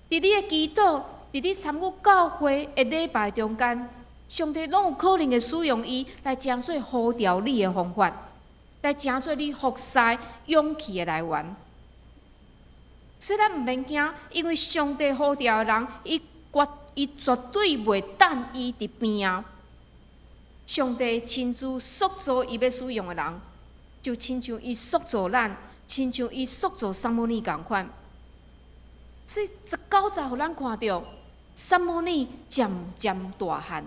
你的祈禱、佇你參與教會的禮拜中間，上帝攏有可能會使用伊來成做呼召你的方法，來成做你服侍勇氣的來源。所以咱毋免驚，因為上帝呼召的人，伊絕對袂等伊佇邊仔。上帝親自塑造伊欲使用的人，就親像伊塑造咱，親像伊塑造撒母耳仝款。所以19節予咱看著，撒母耳漸漸大漢。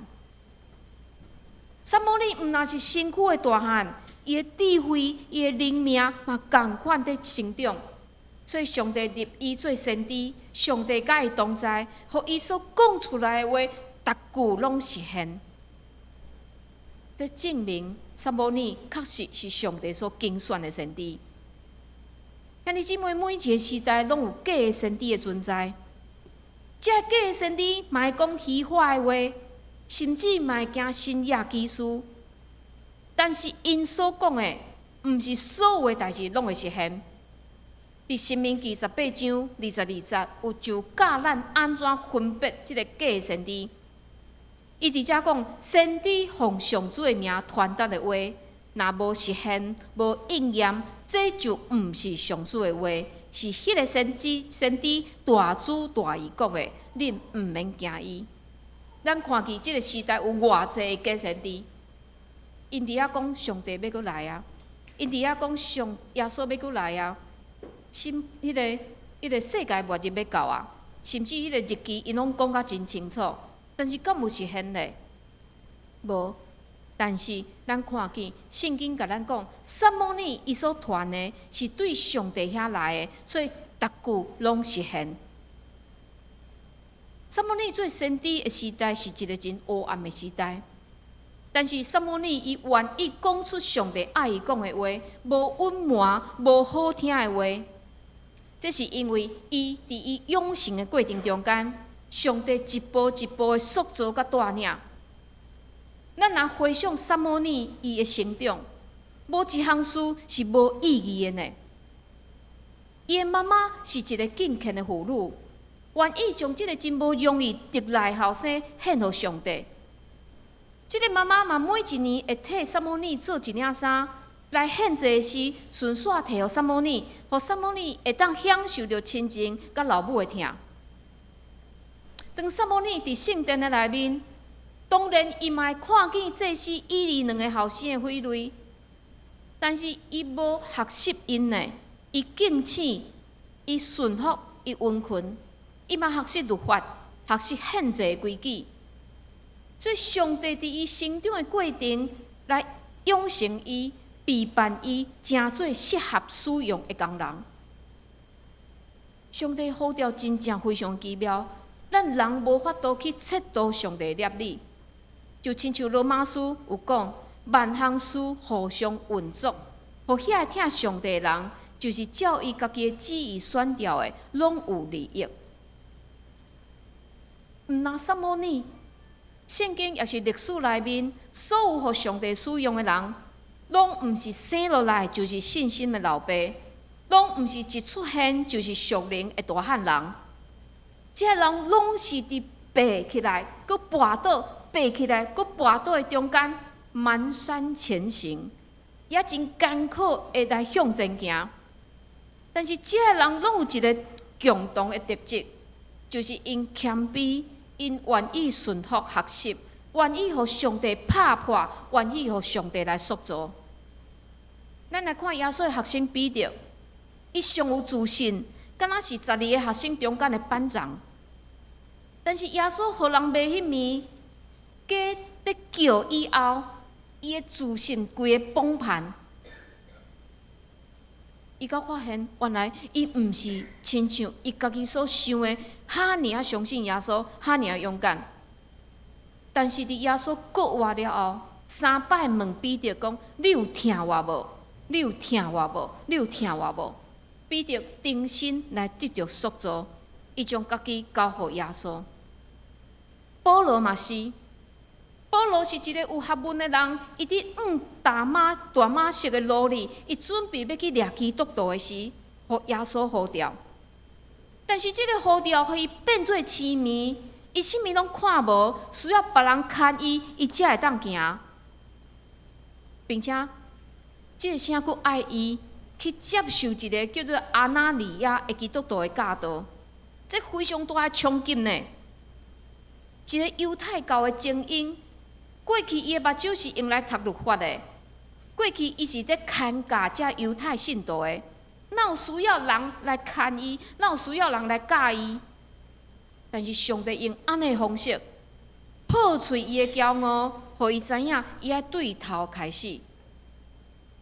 撒母耳毋但是身軀的大漢，伊的智慧、伊的靈命嘛仝款佇成長。所以上帝立伊做先知，上帝佮伊同在，予伊所講出來的話，逐句攏實現。這證明撒母耳確實是上帝所揀選的先知。兄弟姊妹，每一个時代攏有假的先知的存在。這假的先知嘛會講虛話的話，甚至嘛會行神蹟奇事。但是𪜶所講的，毋是所有的代誌攏會實現。佇申命記18章22節，有就教咱按怎分別這个假先知。伊佇遮講，先知奉上主的名傳達的話，若無實現、無應驗，這就毋是上主的話，是彼个先知大主大意講的，恁毋免驚伊。咱看見這个時代有偌濟假先知，𪜶佇遐講上帝欲閣來啊，𪜶佇遐講上耶穌欲閣來啊，甚彼个世界末日欲到啊，甚至彼个日期𪜶攏講甲真清楚，但是敢有實現咧？無。但是咱看見聖經共咱講，撒母耳伊所傳的是對上帝遐來的，所以逐句攏實現。撒母耳做先知的時代是一个真黑暗的時代，但是撒母耳伊願意講出上帝愛伊講的話，無隱瞞、無好聽的話。這是因為伊佇伊養成的過程中間，上帝一步一步的塑造佮帶領。咱若回想撒母耳伊的成長，無一項事是無意義的呢。伊的媽媽是一个敬虔的婦女，願意將這个真無容易得來的後生獻予上帝。這个媽媽嘛，每一年會替撒母耳做一領衫來獻祭時，順紲提予撒母耳，予撒母耳會當享受著親情佮老母的疼。當撒母耳佇聖殿的內面，當然伊嘛會看見祭司以利兩个後生的匪類，但是伊無學習𪜶呢，伊敬虔，伊順服，伊溫順，伊嘛學習律法，學習獻祭的規矩。所以上帝佇伊成長的過程來養成伊、備辦伊，成做適合使用的工人。上帝呼召真正非常奇妙，咱人無法度去測度上帝的粒理。就親像羅馬書有講，萬項事互相運作，予遐個疼上帝的人，就是照伊家己的旨意選召的，攏有利益。毋但撒母耳，聖經抑是歷史內面，所有予上帝使用的人，攏毋是生落來就是信心的老爸，攏毋是一出現就是屬靈的大漢人。這个人攏是佇爬起來，閣跋倒，爬起來，閣跋倒的中間，蹣跚前行，也真艱苦的來向前行。但是這个人攏有一个共同的特質，就是𪜶謙卑，𪜶願意順服學習，願意予上帝拍破，願意予上帝來塑造。咱來看耶穌的學生彼得，伊上有自信，敢若是12个學生中間的班長。但是耶穌予人罵彼暝，雞咧叫以後，伊的自信規个崩盤。伊才發現，原來伊毋是親像伊家己所想的，遐爾仔相信耶穌，遐爾仔勇敢。但是佇耶穌復活了後，三擺問彼得講：你有疼我無？你有疼我無？你有疼我無？彼得重新來得著塑造，伊將家己交予耶穌。保羅嘛是，保羅是一个有學問的人，伊佇往大馬色的路裡，伊準備欲去掠基督徒的時，予耶穌呼召。但是這个呼召，予伊變做痴迷，伊啥物攏看無，需要別人牽伊，伊才會當行。並且，這个聖閣愛伊去接受一个叫做亞拿尼亞的基督徒的教導，這非常大的衝擊呢。一个猶太教的精英，過去伊的目睭是用來讀律法的，過去伊是咧牽教這猶太信徒的，哪有需要人來牽伊？哪有需要人來教伊？但是上帝用按呢方式破碎伊的驕傲，予伊知影伊愛對頭開始。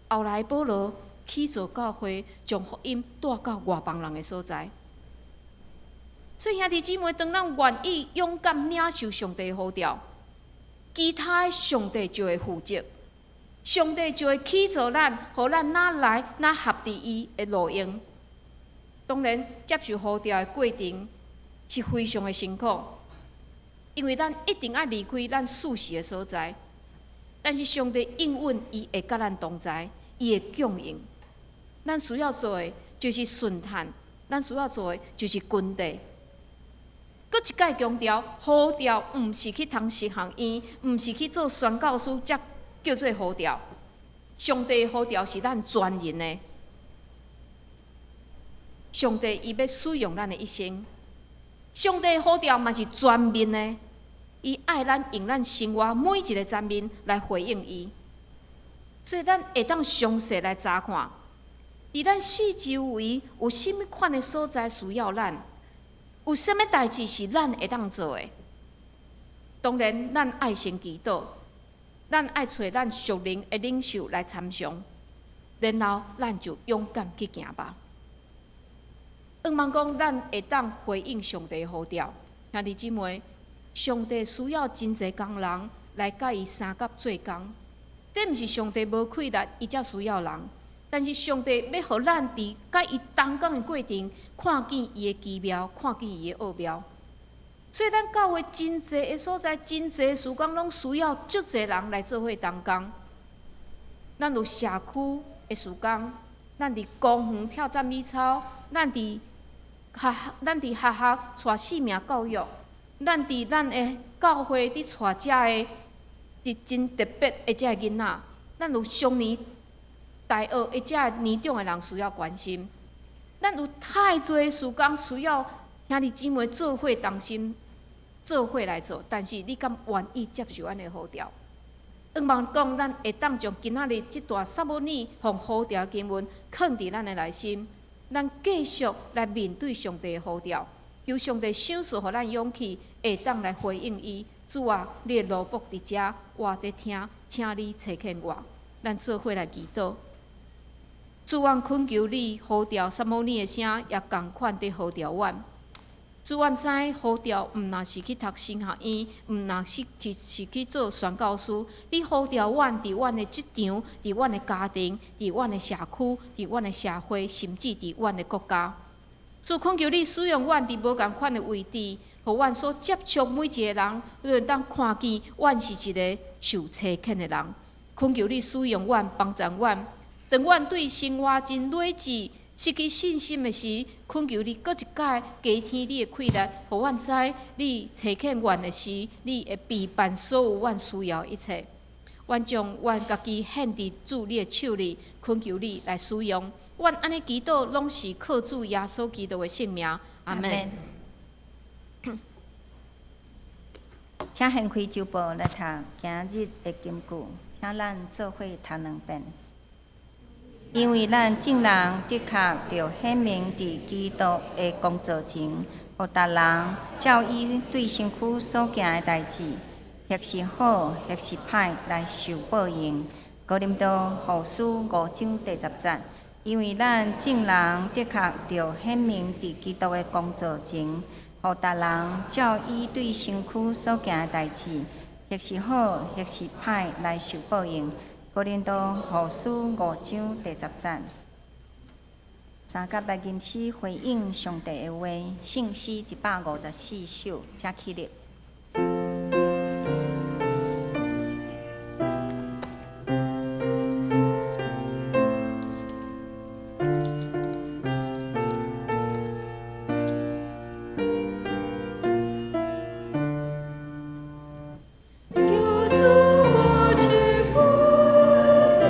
後來保羅起造教會，將福音帶到外邦人的所在。所以兄弟姊妹，當咱願意勇敢領受上帝的呼召，其他的上帝就會負責，上帝就會起造咱，予咱哪來哪合佇伊的路用。當然，接受呼召的過程是非常的辛苦，因為咱一定愛離開咱舒適的所在。但是上帝應允，伊會佮咱同在，伊會供應。咱需要做的，就是順趁，咱需要做的就是跟綴。閣一擺強調，呼召毋是去讀神學院，毋是去做宣教師，才叫做呼召。上帝呼召是咱全人的。上帝伊欲使用咱的一生，上帝呼召嘛是全面的，伊愛咱用咱生活每一个層面來回應伊，所以咱會當詳細來查看，佇咱四周圍有啥物款的所在需要咱，有啥物代誌是咱會當做的。當然，咱愛先祈禱，咱愛揣咱屬靈的領袖來參詳，然後咱就勇敢去行吧。向望講，咱會當回應上帝呼召，兄弟姊妹，上帝需要真濟工人來佮伊相佮做工。這毋是上帝無氣力，伊才需要人。但是上帝欲予咱佇佮伊同工的過程，看見伊的奇妙，看見伊的奧妙。所以咱教會真濟的所在，真濟事工，攏需要足濟人來做伙同工。咱有社區的事工，咱佇公園跳讚美操，咱佇學校帶生命教育，咱佇咱的教會佇帶遮的一真特別的遮个囡仔，咱有少年大學的遮年長的人需要關心，咱有太濟事工需要兄弟姊妹做伙同心做伙來做，但是你敢願意接受按呢呼召？向望講，咱會當將今仔日這段撒母耳予呼召經文囥佇咱的內心。咱繼續來面對上帝的呼召，求上帝賞賜予咱勇氣，會當來回應伊。主啊，你的奴僕佇遮，我佇聽，請你差遣我。咱做伙來祈禱。主，阮懇求你呼召撒母耳的聲，也仝款佇呼召阮。主，阮知呼召毋若是去讀神學院，毋若是去做宣教師。你呼召阮佇阮的職場，佇阮的家庭，佇阮的社區，佇阮的社會，甚至佇阮的國家。主，懇求你使用阮佇無仝款的位置，予阮所接觸每一个人，都會當看見阮是一个受差遣的人。懇求你使用阮，幫助阮。當阮對生活真理智、失去信心的時，懇求你閣一擺加添你的氣力，予阮知你差遣阮的時，你會備辦所有阮需要的一切。阮將阮家己獻佇主你的手裡，懇求你來使用。阮按呢祈禱，攏是靠主耶穌基督的聖名。阿門。請掀開週報來讀今日的金句，請咱做伙讀兩遍。因為咱眾人的確著顯明佇基督的工作前，予逐人照伊對身軀所行的代誌，或是好，或是歹，來受報應。哥林多後書五章第十節。因為咱眾人的確著顯明佇基督的工作前，予逐人照伊對身軀所行的代誌，或是好，或是歹，來受報應。哥林多後書五章第十節。三甲來吟詩回應上帝的話，聖詩一百五十四首，請起立。求主我去鼓勵，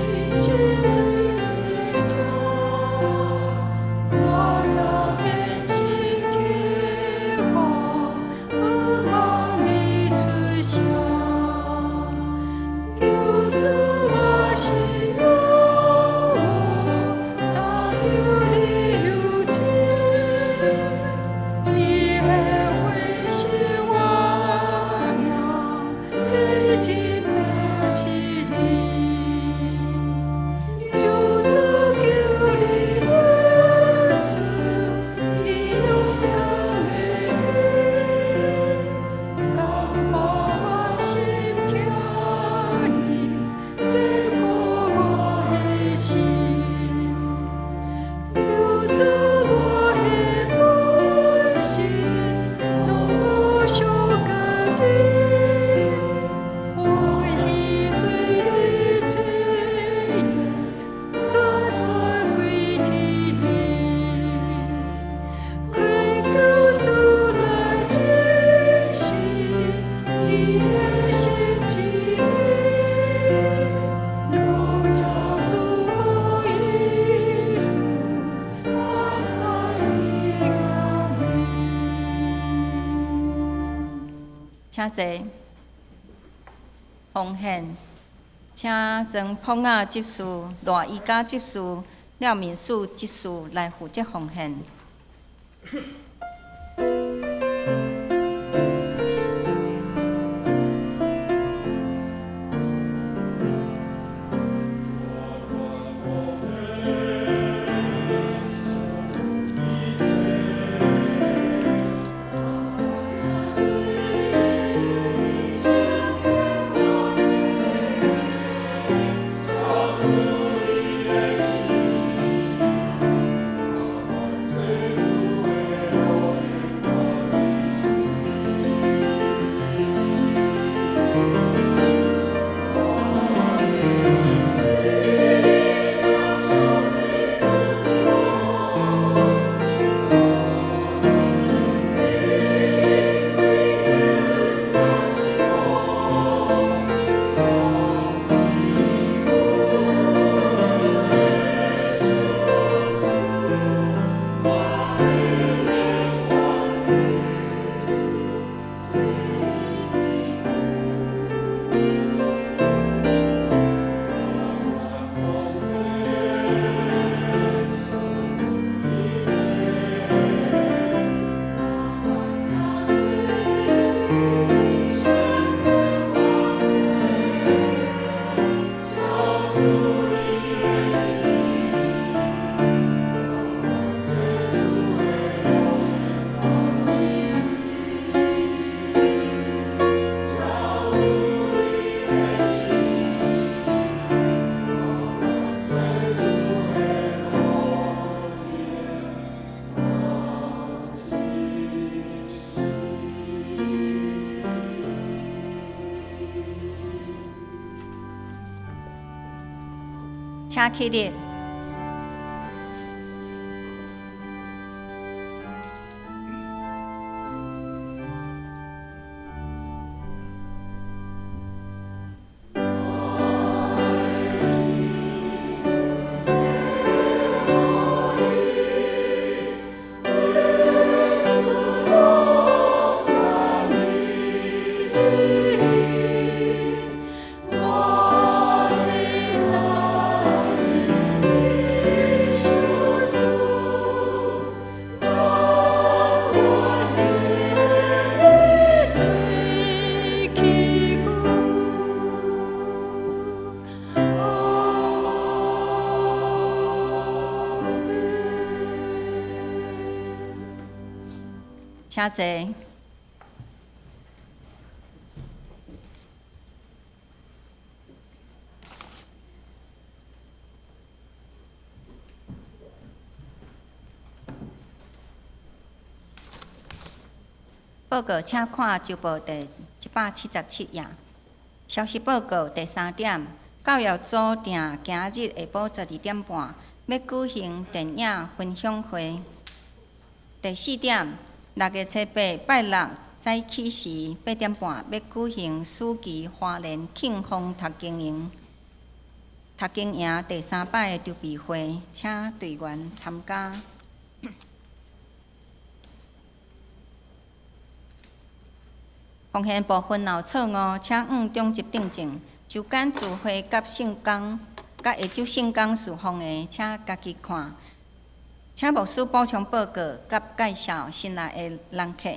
親切的托，我要偏心聽話。請坐。奉獻，請曾朴雅執事、賴伊嘉執事、廖敏樹執事來負責奉獻。請起立。請坐。報告，請看週報第177頁。消息報告第三點，教育組定今日下晡12點半欲舉行電影分享會。第四點，6月初8拜六早起時8點半欲舉行暑期花蓮慶豐讀經營讀經營第三擺的籌備會，請隊員參加。奉獻部分若有錯誤，請向長執訂正。周間聚會佮聖工佮下晝聖工事奉的，請家己看。請牧師補充報告佮介紹新來的人客。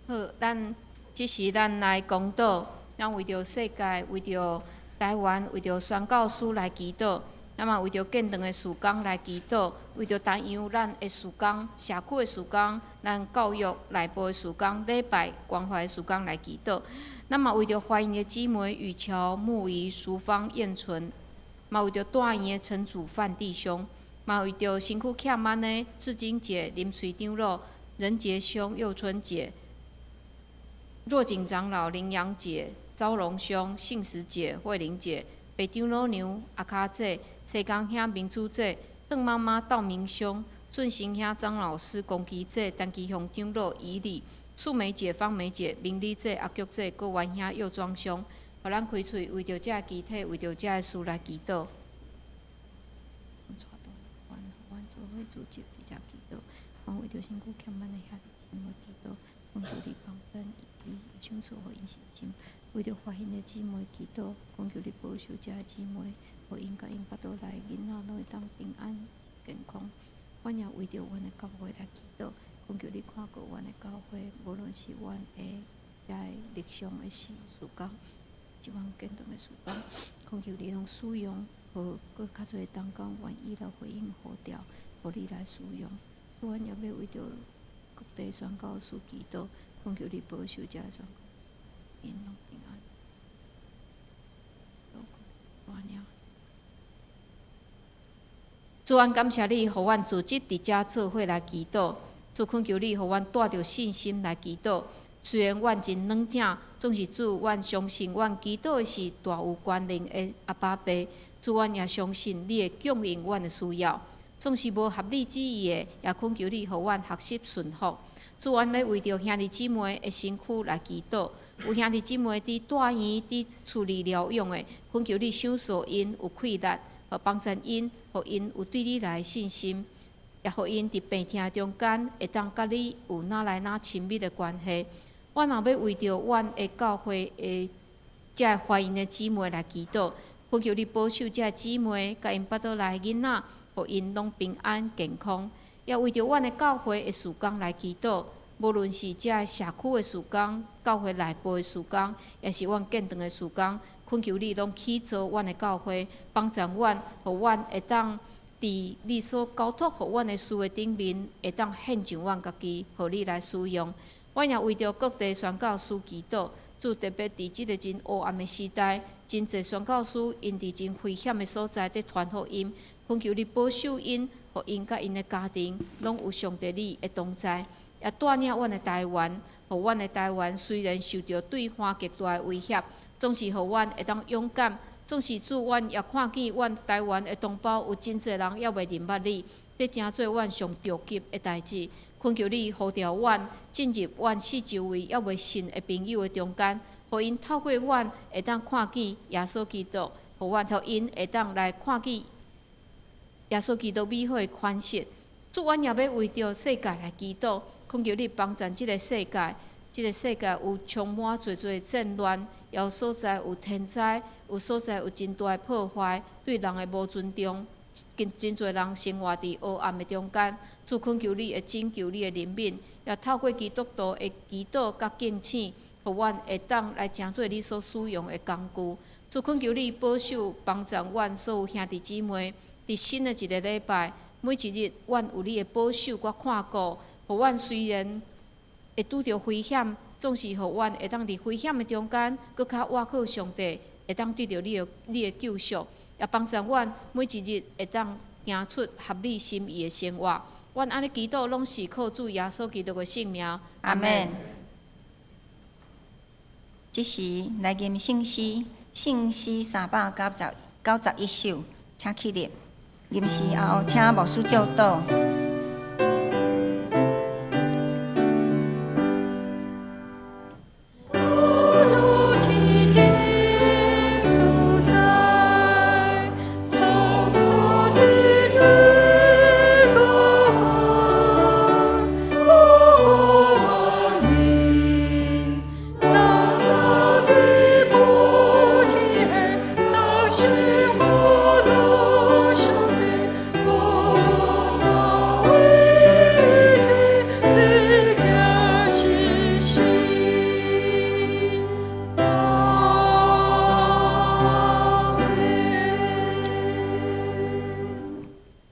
好，咱這時咱來公禱，咱為著世界，為著台灣，為著宣教師來祈禱。咱嘛為著建堂的事工來祈禱，為著擔憂咱的事工、社區的事工、咱教育內部的事工、禮拜關懷的事工來祈禱。咱嘛為著懷孕的姊妹雨喬、木儀、淑芳、燕純，嘛為著住院的陳祖範弟兄，嘛為著身軀欠慢的志晶姐、林穗長老、仁杰兄、佑春姐、若景長老、林陽姐、昭榮兄、信實姐、慧玲姐、白長老娘、阿卡姐、西江兄、明珠姐、鄧媽媽、道明兄、俊成兄、張老師、龚奇姐、陳其雄長老、以禮、素梅姐、芳梅姐、明麗姐、阿菊姐、郭元兄、佑莊兄，予咱開喙為著這个肢體，為著這个事來祈禱。阮做伙組織佇遮祈禱，阮為著身軀欠慢的兄弟姊妹祈禱，懇求你幫贊伊，賞賜予𪜶信心。為著懷孕的姊妹祈禱，懇求你保守這个姊妹，予𪜶佮𪜶腹肚內囡仔攏會當平安健康。阮也為著阮的教會來祈禱，懇求你看顧阮的教會，無論是阮的遮个日常的事事工，是阮建堂的事工，懇求你攏使用，予閣較濟同工願意來回應呼召，予你來使用。主，阮也欲為著各地宣教士祈禱，懇求你保守遮個宣教士，𪜶攏平安。安呢。主，阮感謝你，予阮組織佇遮做伙來祈禱。主，懇求你，予阮帶著信心來祈禱。雖然阮真軟正，總是主，阮相信阮祈禱的是大有權能的阿爸父。主，阮也相信你會供應阮的需要。總是無合你旨意的，也懇求你予阮學習順服。主，阮欲為著兄弟姊妹的身軀來祈禱。有兄弟姊妹佇住院、佇厝裡療養的，懇求你賞賜𪜶有氣力，予幫助𪜶，予𪜶有對你來的信心，也予𪜶佇病痛中間會當佮你有愈來愈親密的關係。阮嘛欲為著阮的教會的遮個懷孕的姊妹來祈禱，懇求你保守遮個姊妹，佮𪜶腹肚內囡仔，予𪜶攏平安健康。也為著阮的教會的事工來祈禱，無論是遮個社區的事工、教會內部的事工，抑是阮建堂的事工，懇求你攏起造阮的教會，幫助阮，予阮會當佇你所交託予阮的事的頂面，會當獻上阮家己，予你來使用。阮也為著各地宣教師祈禱，主特別佇這个真黑暗的時代，真濟宣教師𪜶佇真危險的所在佇傳福音，懇求你保守𪜶，予𪜶佮𪜶的家庭攏有上帝你的同在，也帶領阮的台灣，予阮的台灣雖然受著對岸極大的威脅，總是予阮會當勇敢。總是主，阮也看見阮台灣的同胞有真濟人猶未認捌你，這成做阮上著急的代誌。懇求你呼召阮進入阮四周圍猶未信的朋友的中間，予𪜶透過阮會當看見耶穌基督，予阮予𪜶會當來看見耶穌基督美好的款式。主，阮也欲為著世界來祈禱，懇求你幫贊這个世界。這个世界有充滿濟濟戰亂，也有所在有天災，有所在有真大的破壞，對人的無尊重，真真濟人生活佇黑暗的中間。主懇求你會拯救你的人民，也透過基督徒的祈禱佮敬虔，予阮會當來成做你所使用的工具。主懇求你保守幫助阮所有兄弟姊妹，佇新的一个禮拜，每一日，阮有你的保守佮看顧，予阮雖然會拄著危險，總是予阮會當佇危險的中間，閣較倚靠上帝，會當得著你的救贖，也幫助阮每一日會當行出合你心意的生活。阮按呢祈禱，攏是靠主耶穌基督的聖名。阿門。這時來吟聖詩，聖詩391首，請起立。吟詩後，請牧師祝禱。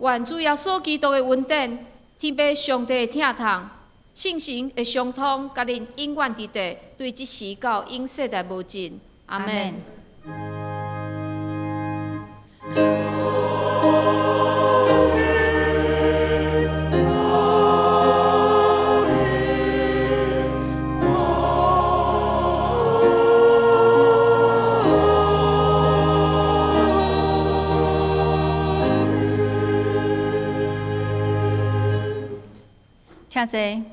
願主耶穌基督的恩典，天父上帝的疼痛，聖神的相通，佮恁永遠佇佇，對這時到永世代無盡。阿們。請坐。